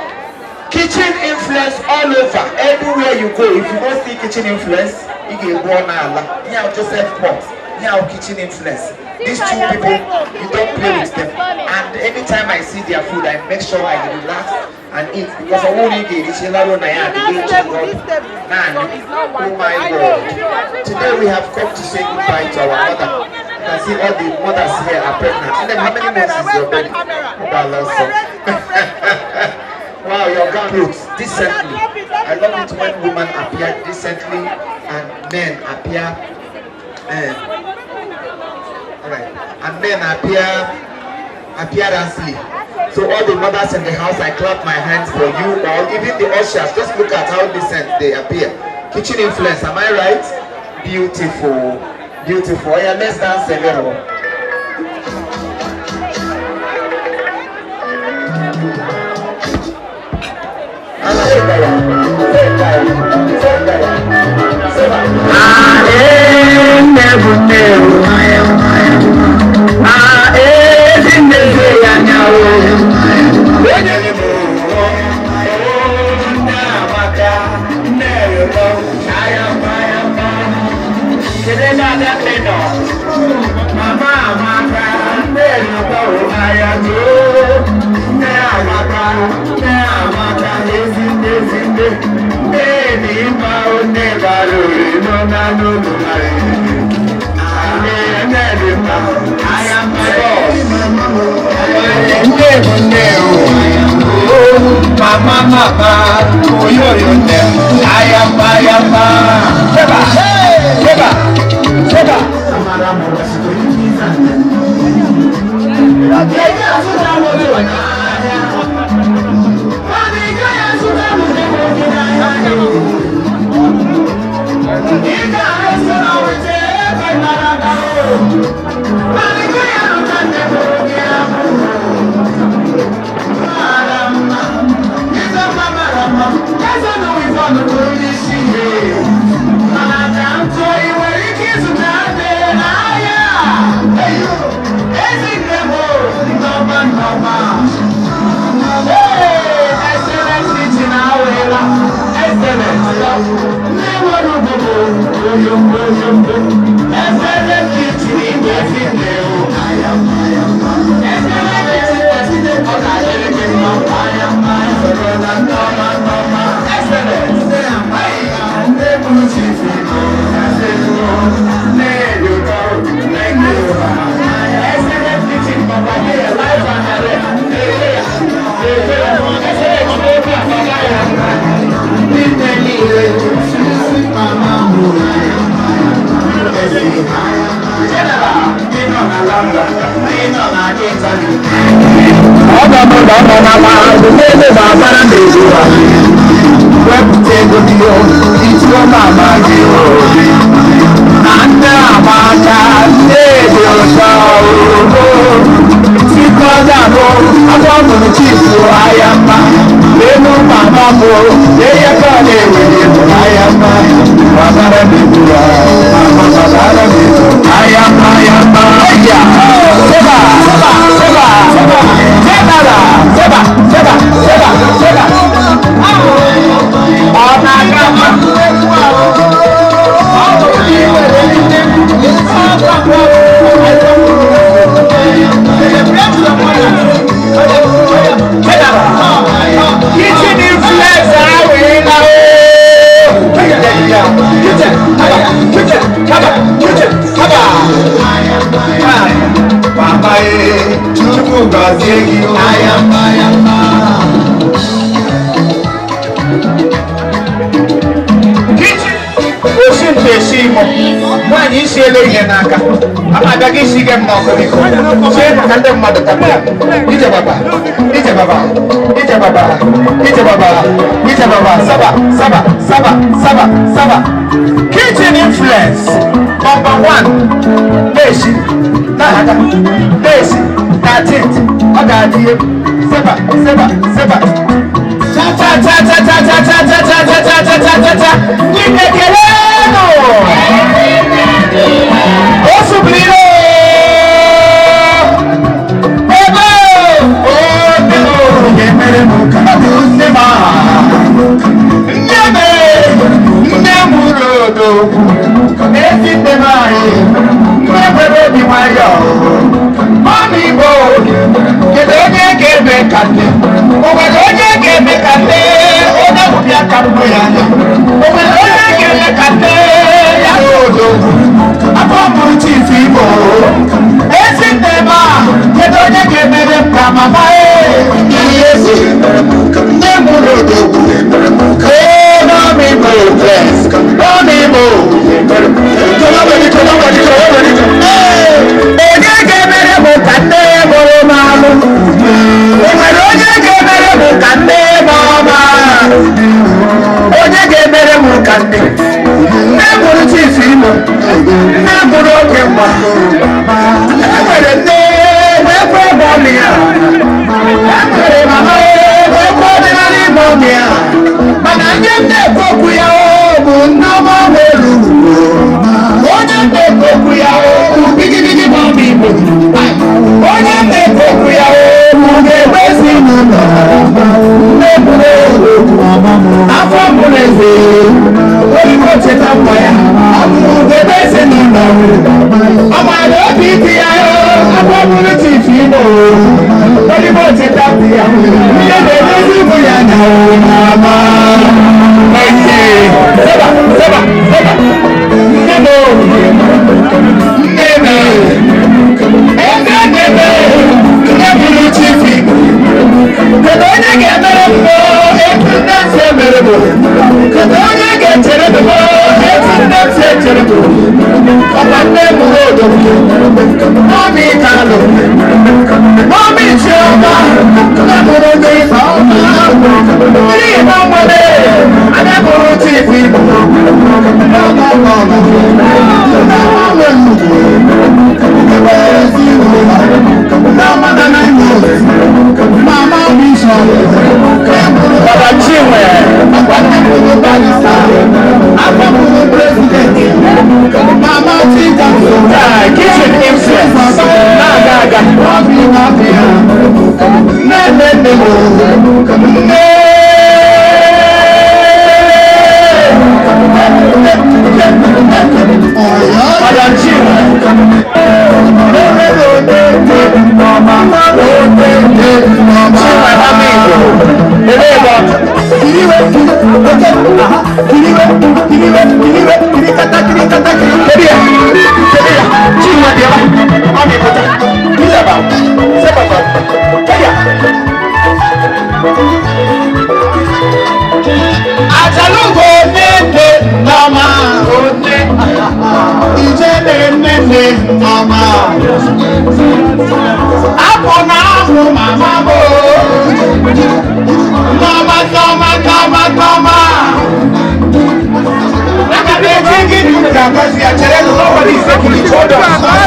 Kitchen influence all over. Everywhere you go, if you don't see kitchen influence, you get born Allah. Now Joseph Pot. Now kitchen influence. These two people, you don't play with them. And anytime I see their food, I make sure I relax and eat, because I won't eat it. Oh my God. Today we have come to say goodbye to our mother. You can see all the mothers here are pregnant. And then how many months is your belly? Wow, your gown looks decently. I love it when women appear decently and men appear. All right, and men appear appearantly. So all the mothers in the house, I clap my hands for you all. Even the ushers, just look at how decent they appear. Kitchen influence, am I right? Beautiful, beautiful. Yeah, let's dance a little. Mama, Nne babara na-ezuwa. Wepụta ego gị o, ituo mama gị obi. Na nne amaka, nne dị ụtọ o. Tikọda bụ afọ mụrụ chifu ahịa mma. Elu mama m o, ihe ka ọ na-ewere bụ ahịa mma. Babara na-ezuwa, mama babara na-ezuwa. Ahịa mma, ahịa mma, ahịa. Seba, seba, seba, seba. Seba, seba, seba, seba, seba. Ọ na-aga mma. Kitchen influencer awela o. Kitchen, haba, kitchen, haba, kitchen, haba. Papa e, Chukwu gọzie gị o. Osi nte esi imo, nwaanyị isi ele ihe n'aka, ama abịa gị isi gị mma ọkụ biko, sie maka ndị mmadụ tapa ya. Ije baba, ije baba, ije baba, ije baba, ije baba, saba, saba, saba, saba, saba. Kitchen influence, number one, na-esi, na-aga, na-esi, 13th, ọ ga-adị egwu, seba, seba, seba. Cha cha cha cha cha cha cha cha cha cha cha cha cha cha cha. Ndị kelenụ! O subirila! Ebe o nne m ga-emere m ka ọ bụ nne m aha. Nne m nne m ụlọ odogwu ezi nne m anyị nne nwere obi nwayọọ. Mama Igbo, kedu onye ga-eme ka nne? O nwere onye ga-eme ka nne? Onye bịa ka mbụ ya anya. O nwere onye ga-eme ka nne ya odogwu? Afọ mụrụ chief Igbo. Ezi nne m a, kedu onye ga-emere m ka mama e? Ihe ezi, nne mụrụ odogwu. Ee, mama Igbo, bless. Mama Igbo. Onye ga-emere m ka nne mụrụ m alụ? O nwere onye ga-emere m ka nne m ọma? Onye ga-emere m ka nne? Nne mụrụ chief Imo, nne mụrụ oke nwa. E nwere nne wee kwe bọọlụ ya. E nwere mama wee kwe ọdịnala Igbo ya. Mana nye m na-ekwu okwu ya o bụ nneọma nwere ugwu. Onye m na-ekwu okwu ya o bụ bigibigi mama Igbo. Onye m na-ekwu okwu ya o bụ ga-egbe ezinụlọ. Nne mụrụ odogwu, afọ mụrụ eze, oyibo cheta mbọ ya, ọ bụ ugegbe ezinụlọ. Ọ maara obi dị ya o, afọ mụrụ chief Imo, oyibo cheta mbọ ya, ihe na-emezi ụmụ ya na o mama. Seba, seba, seba. Nne m o, nne m e, eze nne m e, nne mụrụ chief Igbo. Kedu onye ga-emere m etu nne m si emere m? Kedu onye ga-echere m etu nne m si echere m? Ọkwa nne m odogwu, mami Kalụ, mami Chioma, nne mụrụ ndị ife ọma, ndị Igbo nwere, anya mụrụ chief Igbo. Baba Chinwe, kitchen influence, na-aga aga. Nne nne nne m, nne. Madam Chinwe. Chinwe mama Igbo, ebe ebe ọ nọ? Kedu ya? Kedu ya? Chinwe bịa. Ọ na-ebute. Ileba. Sebata. Kedu ya? Ajalugo nne nneọma onye ijele nne nne nneọma apụ na ahụ mama m. Papa,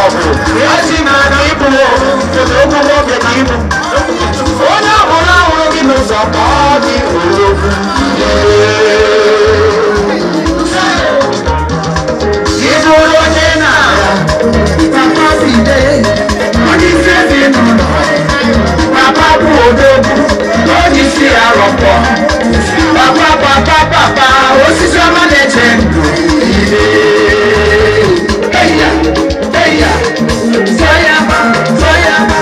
ọgụ. Ezi na na ịbụ odogwu nwoke ka ịbụ. Onye ọbụla hụrụ gị n'ụzọ kpọọ gị odogwu. Ị bụrụ onye na-ara, papa si dee, onye isi ezinụlọ, papa bụ odogwu, onye isi arọpọ. Papa papa papa, osisi ọma na-eche ndụ. Eya, eya, zọyama, zọyama,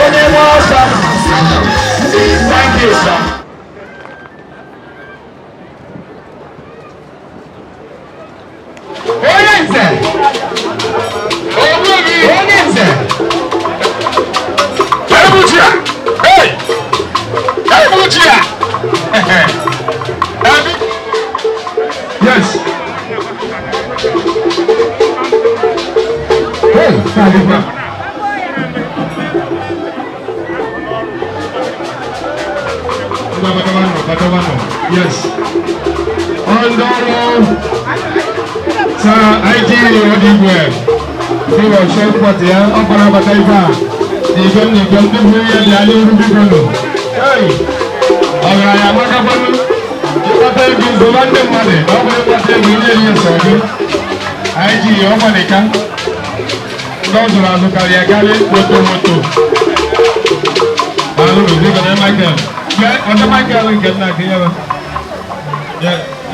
onye nwe ọsọ. Thank you, sir. Onye nze! Onye nze! Ebuchia! Hey! Ebuchia! Ebi! Yes. Hey, Saliba. Yes. Ọndọrọ sa IG Odigwe. Bí wọ́n ṣe ń pọ̀ tí ya, ọ kọ́ra bàtà ifá. N'ìgbẹ́ n'ìgbẹ́ ndị bụ ihe dị anya iru biko nụ. Hey! Ọgaranya amakakwanụ. Ịkpata ego zụba ndị mmadụ, ọ bụrụ ịkpata ego ihe ihe sọ gị. IG ọgbalịka. Ndị ọ zụrụ azụ karịa karị moto moto. Alụ biko na Michael. Ọjọ́ Michael nke nna gị yẹrẹ.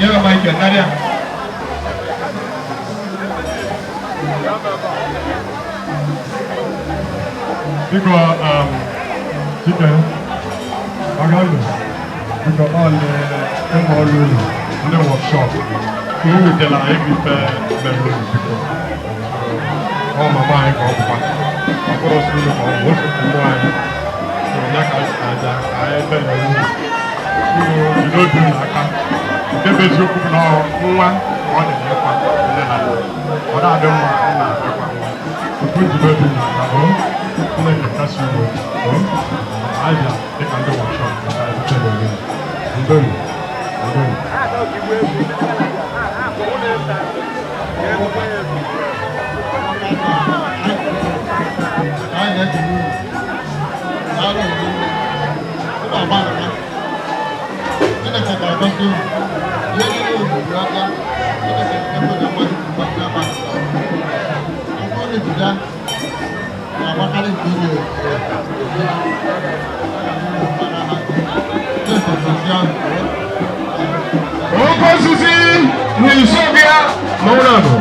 Yẹrẹ Michael narịa. Biko Chike, ọ̀gá unu, biko ọ ndị ụmụ ọrụ unu, ndị workshop, ka o wetara anyị ife mere unu biko. Ọ mama anyị ka ọ bụkwa, ọ bụrụ ọsọ unu ka ọ bụ otu ụmụ anyị. So ya ka anyị si aja ka anyị bere unu. Unu jide obi unu aka. Nke bụ eziokwu bụ na nwa ka ọ dị n'ịkwa nne na nna. Ọ na-adị mma nna ịkwa nwa. Tupu jide obi unu aka, o Chineke kasị unu obi, o aja dịka ndị workshop ka anyị butere unu. Ndonu, ndonu. Anyị na-ekele unu. Daalụ unu. Ụmụ agbalịla. Chineke ga-agọzi unu. Ihe niile unu bụ aka. Chineke ga-ekwe na mmadụ mmadụ abalị. Ọkụ unu ji bịa na-agbakarị nke unu Chineke gọzie unu. Oke osisi na-esobịa n'ụlọ akụ.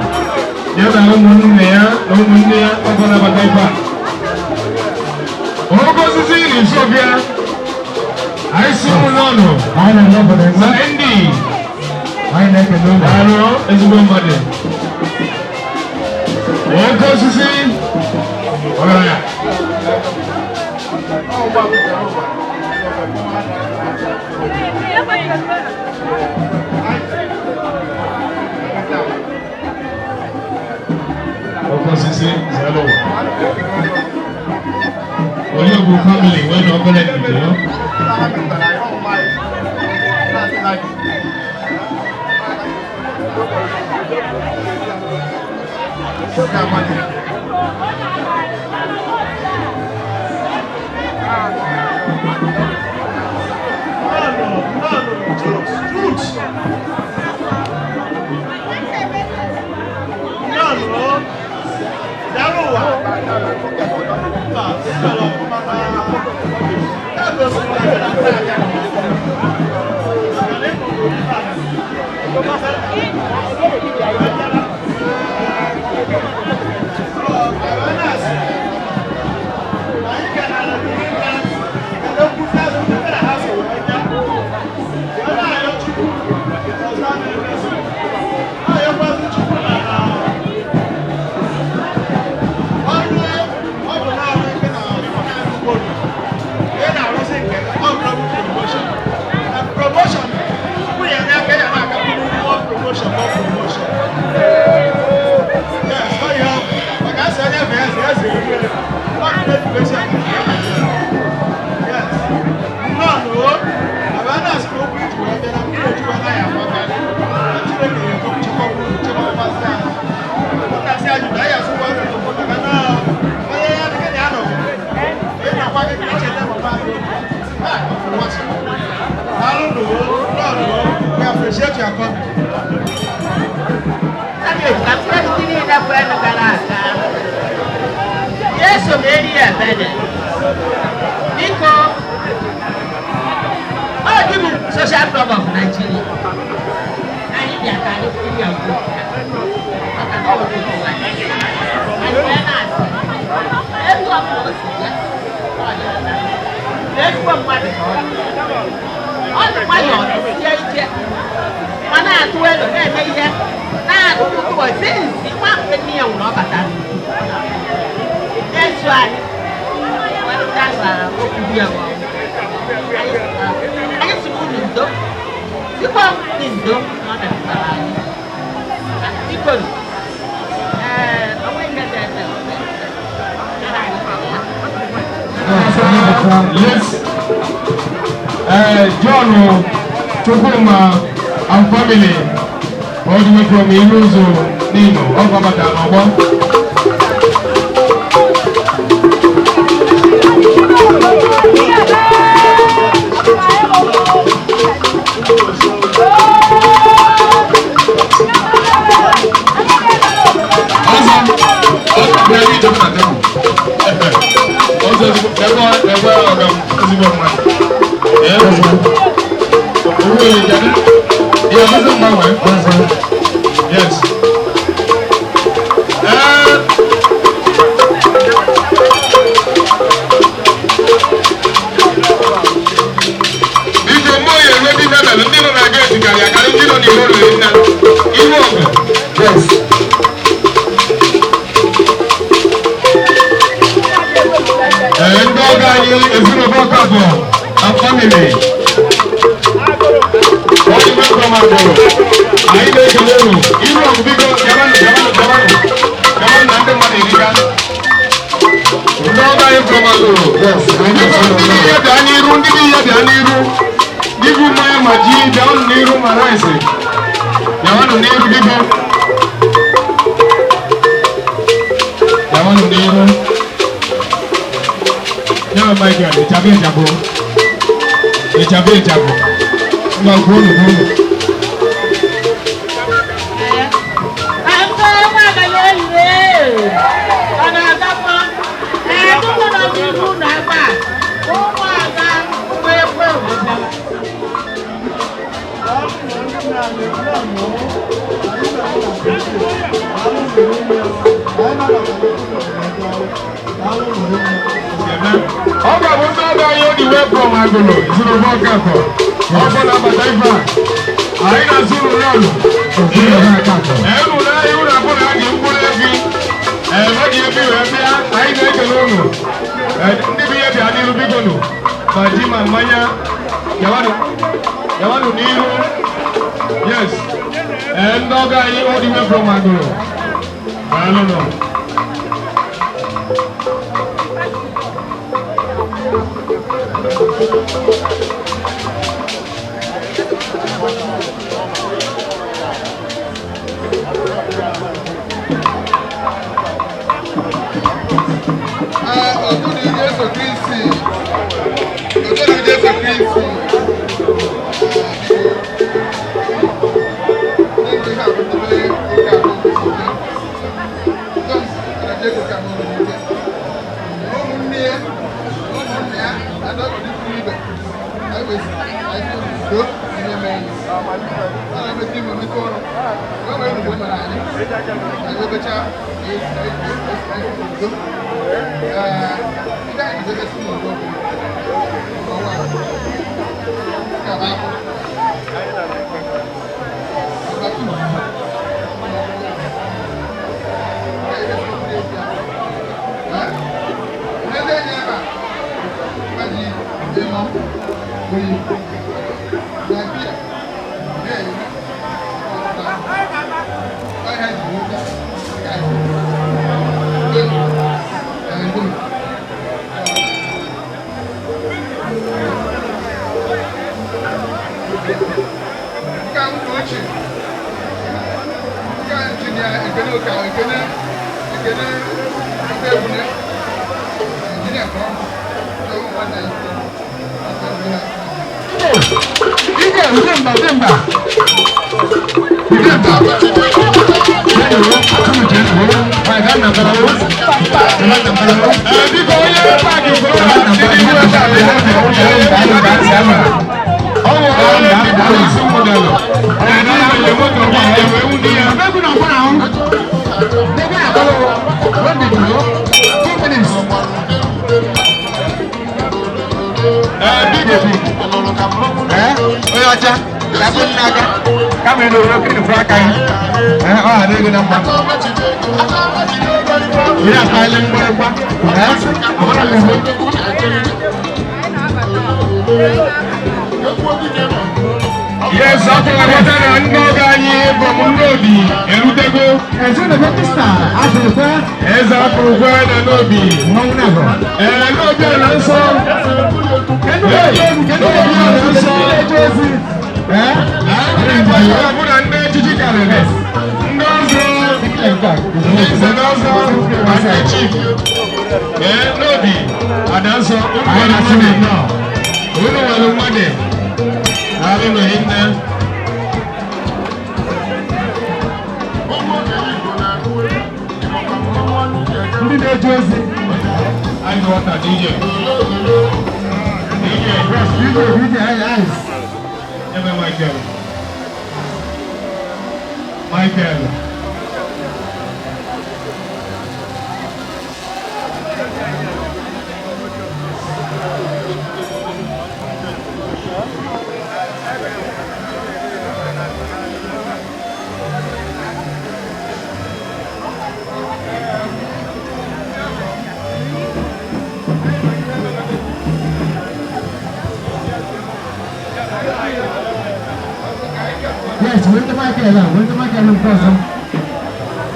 Ya na ụmụnne ya na ụmụnne ya ọkọ nabata ife a. Oke osisi na-esobịa anyị si ụlọ ọnụ na ndị Anyị na-ekele unu. Daalụ ezigbo mmadụ. Oke osisi ọgaranya. Oke osisi zere ụwa. Onye bụ family nwee na obere ndidi ya. Chineke Eso m eri ebede. Biko, ọ dị m Social Club of Nigeria. Anyị bịa ka anyị kwuru ya ugbu a. Maka na ọ bụ ụwa. Anyị wee na-asị, elu ọbụla o si bịa, ọ dị ọcha. Na ezigbo mmadụ ka ọ dị. Ọ dị nwayọọ, sie ike. Ọ na-atụ elu na-eme ihe na-atụ ụtụ zinzi nwa mgbe nne ya nwụrụ ọ batara. Na-eso anyị wepụta na okwu ya anyị sị unu ndo sikwa ndị ndo na ọ metụtara anyị. Biko ee, ọ nweghị ihe dị ebe Yes. John Chukwuma and family, all the way from Iluzu, Nimo, Ọgbabata n'ọgbọ. Ọzọ, ọ bịara ije m na tebụl. Ọzọ ebe ebe ọga m ezigbo mmadụ. Ee, owó ìjàdí. Ìyá ọdún mgbanwe. Yes. Ee. Biko mmụọ ya enwe dị mebel ndị nọ na geeti karịa akarị ndị nọ n'ime ụlọ nna. Ihu ọgụ. Yes. Ee, ndị ọgọ anyị ezinụlọ Ọkafọ and family. All the way from Agoro. Anyị na-ekele unu. Ihu ọgụ biko bịabanụ bịabanụ bịabanụ. Bịabanụ na ndị mmadụ erika. Ndị ọgọ anyị from Agoro. Yes. Ndị bụ ihe bịa n'iru, ndị bụ ihe bịa n'iru. Ndị bụ mmanya ma ji bịabanụ n'iru ma rice. Bịabanụ n'iru biko. Bịabanụ n'iru. Ya Michael, ịchabụ ịchabụ. Ịchabụ ịchabụ. Ngwa kwuonu kwuonu. Ọ na-agakwa ee ụmụ nọ n'ihu na ebe a ụmụada ụmụ ekwe bịara. Ọ ga-abụ ndị ọbịa anyị all the way from Agolo, ezinụlọ Ọkafọ. Ọ bụ na-abata ife a. Anyị na-asụ unu n'ọnụ. Ee, unu n'ahịa unu abụ na a ji mkpụrụ efi. Ee, ma ji efi wee bịa, anyị na-ekele unu. Ee, ndị bụ ihe bịa n'iru biko nụ. Ma ji ma mmanya. Bịawanụ. Bịawanụ n'iru. Yes. Ee, ndị ọgọ anyị all the way from Agolo. Daalụ nụ. Ọdún Jésù Kristi, ọdún Jésù Kristi. Ndị ha bụ ndị ụka ahụ ụmụnne ya, ụmụnne ya, adọgide ikwu ibe, anyị wesi anyị udo ihe mere anyị. Ọ na-emetụ ime metụ ọrụ, o nwere mgbe mere anyị, anyị obechaa udo. Ndị anyị jebesi n'udo bụ n'ọnwa nke a bụ Nke a nwunye ochie, nke a injinia Ekene Okafor, Ekene Ekene Ekene injinia ka ọ bụ, nke ụmụ nwanne ya. Ije, Udemba, Udemba. Udemba. Biko, onye paakị Corolla dị n'ihu ebe a, ọ nwere onye ndị polisi nwụdere na-ede ihe moto gị ewe nwunye ya. Biko, Onye ọcha, ga-abụ nna aka kama ị na-ere okiri fụ aka ya. Ee, ọ adịghị na mma. Ị na-akpali mgbịrịgba. Ee, amara m ihu. Yes, akọwapụta na ndị ọgọ anyị bụ n'obi erutego. Eze akụrụkwe na n'obi. Ee, n'obi ala nsọ. Hey, n'obi ala nsọ. Ee, ọ bụ na ndị echichi karịrị. Ndị ọzọ, ndị nze na ọzọ, ma ndị chief. Ee, n'obi ada nsọ, unu nwere mmadụ. Unu nwere mmadụ. Daalụ nụ hinne. Ndị na-eje ozi. Anyị ghọta DJ. DJ. Yes, DJ, DJ, yes. Ebe Michael. Michael. Yes, where's the mic at? Where's the mic at in person?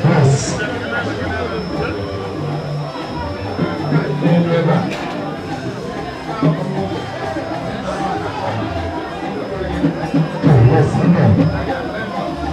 Yes. Yes, amen.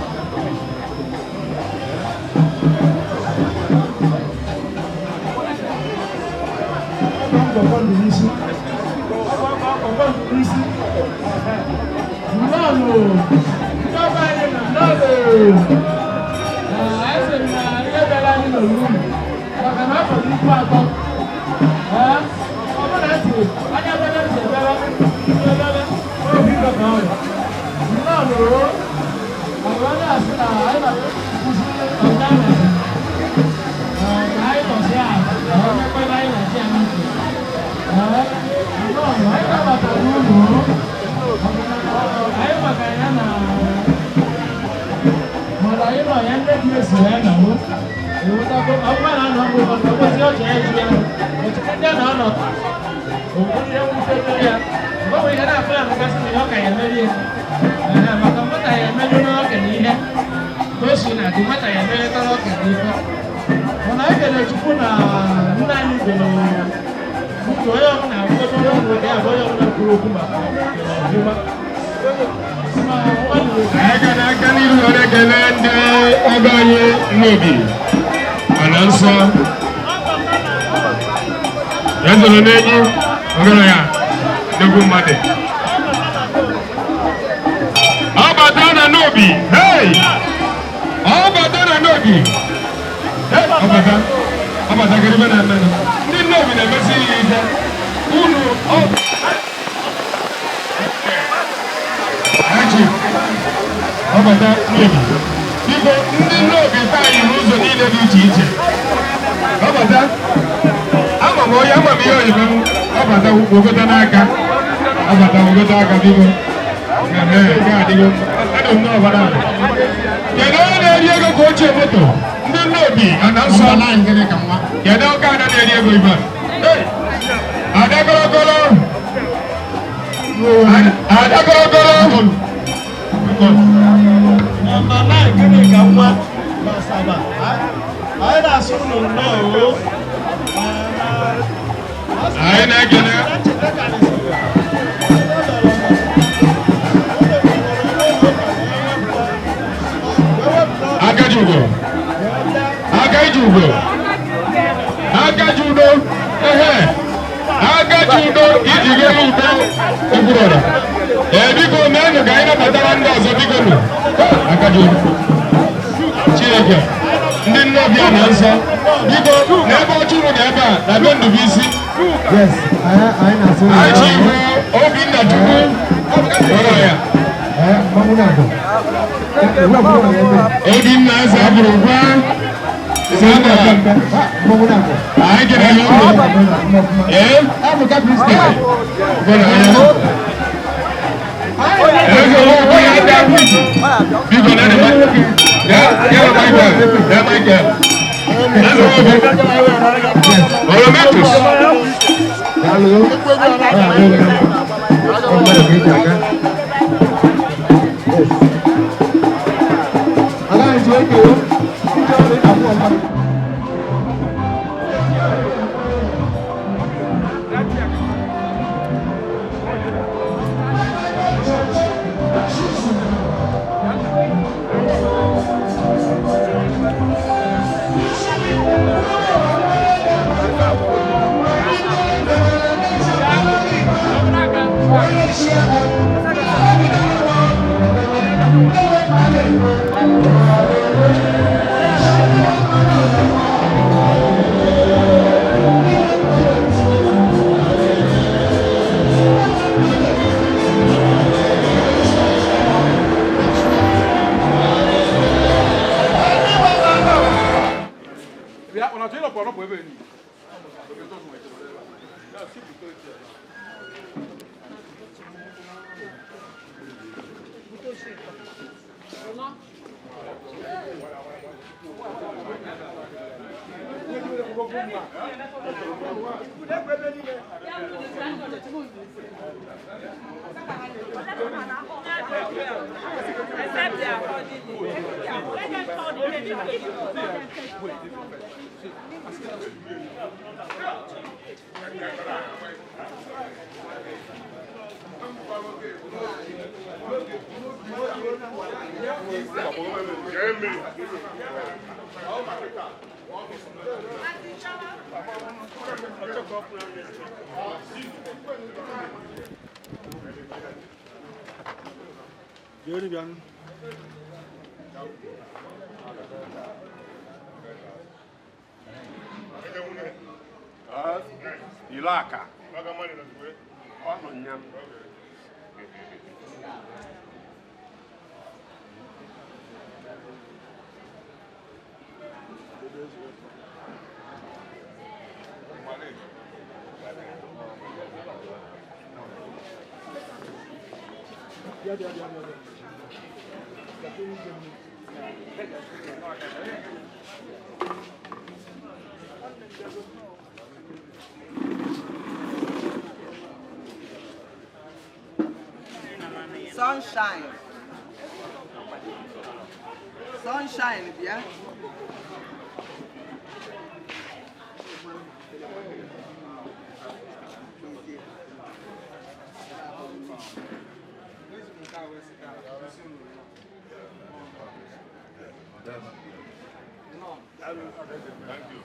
Anyị ga na-aga n'ihu were kelee ndị ọgọ anyị n'obi ala nsọ. Ya zoro n'enyi ọgaranya nnukwu mmadụ. Ọ bata na n'obi, hey! Ọ bata na n'obi. Hey, ọ bata. Ọ bata kedu ebe na-eme nụ? Ndị n'obi na-emesi ihe ike. Unu ọ Haji, ọ bata n'obi. Biko, ndị n'obi taa yi n'ụzọ niile dị iche iche. Ọ bata, ama m onye ama m ihe oyibo m, ọ bata wogota n'aka. Ọ bata wogota aka biko. Ee, nke a adịgo mma. Adị m n'ọbara ala. Kedu onye na-eri ego ka ochie moto? Ndị nnobi a na nsọ. Kedu ọka ada na-eri ego ibe a? Hey! Ada Gologolo. Ada Gologolo. Number 9, gịnị ka nwa Asaba? Anyị na-asụ unu nnọọ o. Anyị na-ekele. Akajugo. Akajugo. Akajugo. Ehe. Akajugo iji gelu udo okwurọra. Ee, biko meenụ ka anyị nabatara ndị ọzọ biko nụ. Akajugo. Chineke, ndị nnọbịa na nsọ. Biko, n'ebe ọchụ unu dị ebe a, na be Ndubuisi. Yes, anyị na-asụ Anyị chi ihu Obinna Chukwu. Ụlọ ya. Mmanwụ na-abụ. Obinna eze abụrụ gwa. Sanda. Anyị kere ya ụlọ. Ee? Gwara ya. Eze nwoke ya ndị abụ. Biko na Ya, ya Michael. Ya Michael. Eze nwoke. Orometus. Ilaka. Ọ nọ nya. Sunshine. Sunshine, bịa. Thank you.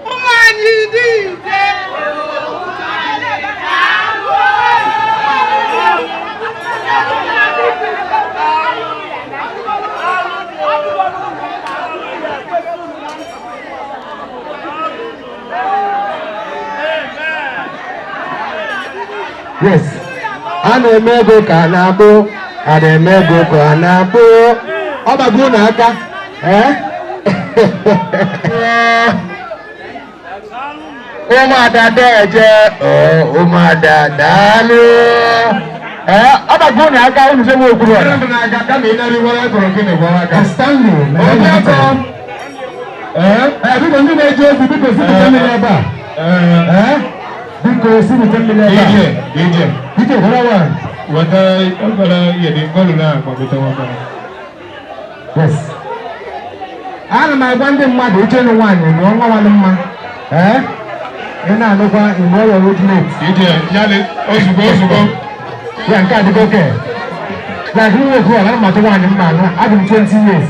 Ụmụ anyị dị ise. Yes. A na-eme ego ka a na-akpụ, a na-eme ego ka a na-akpụ. Ọ bago unu aka. Ee? Ụmụada deje, ụmụada daalụ. Ee, ọ bago unu aka unu sị m okwuru ọra. Stanley, ee, biko ndị na-eji ozi, biko sipụta mmiri ebe a. Ee, biko sipụta mmiri ebe a. DJ, DJ, gwara wa. Weta ọgbara yedi ngọlụ na agbagote nwata. Yes. Ana m agwa ndị mmadụ uche nụ nwaanyị nụọ nwa nwanne mma. Ee? Ị na-anụkwa mgbe ọ yọrọ mate. DJ, yalị ozugbo ozugbo. Ya nke adịgo oke. Like nwa okwu ana m achọ nwaanyị mma anụ, adị m 20 years.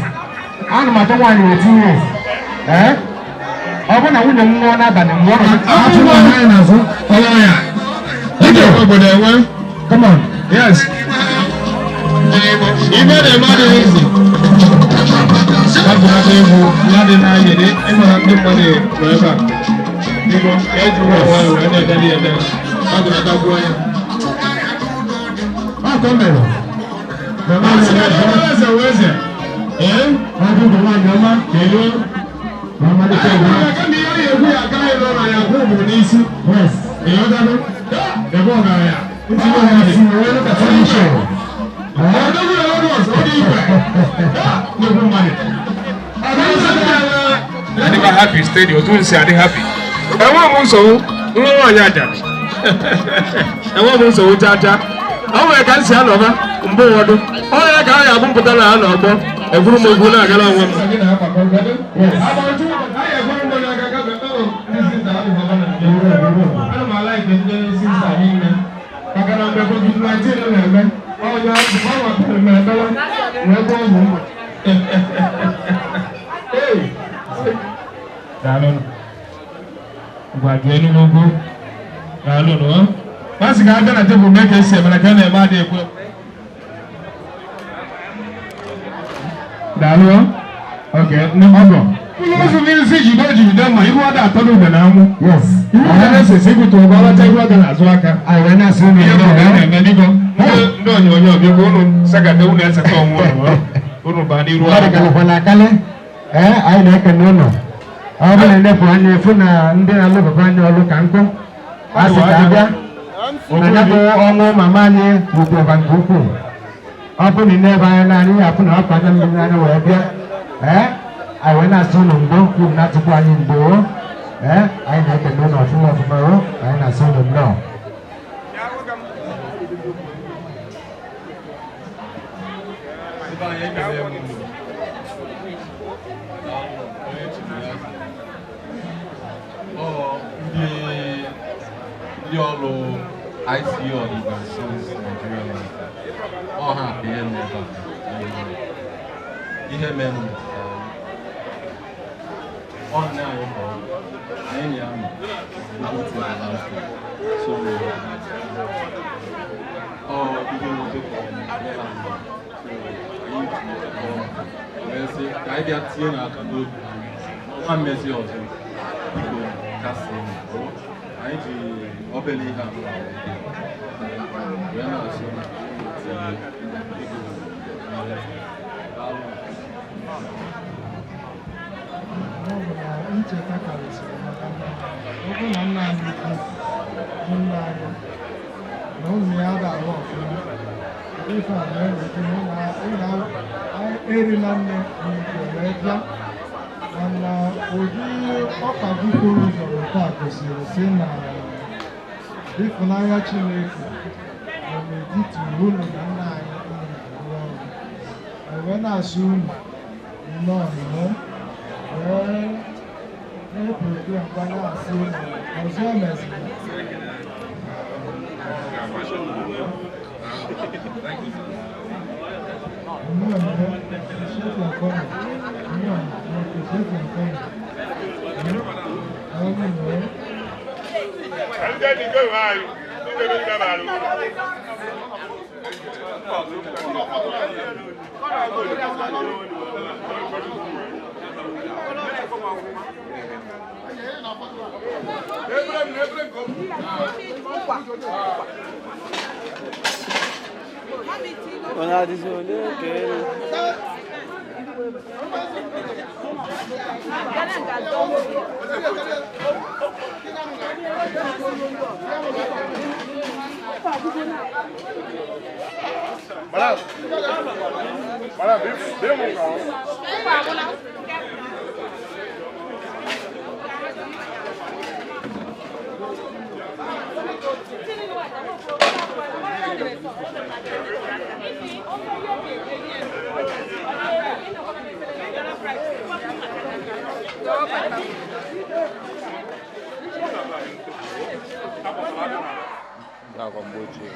Ana m achọ nwaanyị 18 years. Ee? Ọ bụrụ na nwunye m nwụọ n'abalị mgbe ọ nọ Akwụkwọ anyị n'azụ, ọlọ ya. DJ obodo enwe. Come on. Yes. Ibe na-eme adịghị izi. Gbapụnata egwu ya dị n'anya dị ịmara ndị mmadụ nọ ebe a. Biko, ka eji ụwa nwayọ wee na-edeli ede. Gbapụnata gwuo ya. Ọ ka o mere. Mama m na-eze. Eze wee eze. Ee? Ọ bụ ụmụ nwaanyị ọma. Kedu? Mama dị ka egwu. Kama ihe ọ ga-ekwu ya agaghị n'ụlọ ya kwụ ụmụ n'isi. Yes. Ịghọtago? Ebe ọgaranya. Ntinye ha si wee lụkọta n'ishe. Ọdọ́gbọ̀n ọdún ọ̀sán ó ní ìfẹ́. Nnukwu mmadụ. Adịba happy steady, otu m si adị happy. Enwe m nsogbu, nwa nwaanyị ajadu. Enwe m nsogbu chacha. O nwere ka m si anọba mgbe ụfọdụ. Ọ ya ka a ga-abụ mpụta na anọ ọgbọ. Ekwuru m okwu na-agara onwe m. Ana m alaike ndị sista niile maka na mgbe COVID-19 na-eme ọnya ọ m ekpere wee gwọọ ụmụ m. Ee. Daalụ. Ngwa jụọ Enugu ugwu. Daalụ nụ. Masị ka abịa na tebụl mee ka esi eme na ka a na-eme adịghị ekwe. Daalụ. Okay, ndị ọgọ. Ụlọ ozu n'isi jide o jide ma ihu ọ da-atọ n'ube na anwụ. Yes. Ihu ga na-ese esi gwụta ụgwọ ọlacha ihu ọ ga na-azụ aka. Anyị wee na-asị unu Ihe bụ ka a na-eme biko. Ndị onyonyo biko unu sagate unu eseta onwe unu. Unu baa n'iru Ọ dịkalịkwa akali. Ee, anyị na-ekene unu. Ọ bụrụ na enepụ anya efu na ndị na-alụbakwa anyị ọlụ ka nkụ. A sị ka abịa. Na ya bụ ọnwụ mama anyị wutekwa nke ukwuu. Ọ bụrụ na ị na-ebe anya n'anya ya afụ na ọkụ anya mmiri n'anya wee bịa. Ee, anyị wee na-asị unu ndo, unu na-atụkwa anyị ndo. Ee, anyị na-ekene unu ọfụma ọfụma o. Anyị na-asị unu nnọọ. Ebe anyị ekele m unu. Onye chiri ya eze. Ọ ndị ọrụ ICO Igbo Sons Nigeria Limited. Ọ ha bụ ihe nọ ebe a. Ihe mere metụtara anyị. Ọ nne anyị ka ọ bụ. Anyị na ya nọ otu ala afọ. So ọ ihe mwute ka ọ nyere anyị. So anyị ji wee sị ka anyị bịa tinye n'aka n'obi ọma mmezi ọzọ, biko kasị anyị ji obere ihe a wee na-asụ na tinye ego. Daalụ. Ọ bụ na ncheta karịsịrị maka na ọ bụrụ na nna anyị ukwu bụ nna anyị na ụmụ ya ga-arụ ọfụma, ife a na-eweta na erila nne n'ike wee bịa, mana ụdị ọka kwuru zọrọ taa gosiri si na ịfụnanya Chineke nọ n'etiti unu na nna anyị unu na-arụ ọrụ. Wee na-asị unu nnọọ nnọọ, wee na-eprogram gwa na-asị unu ọzọ emeziri. Nnọọ nnọọ, appreciate your coming. Nnọọ, I appreciate your coming. Daalụ nnọọ. Onye adịghị onye ka elu. Madame, madame, bie mon camp. Nakwa mgbe ochie.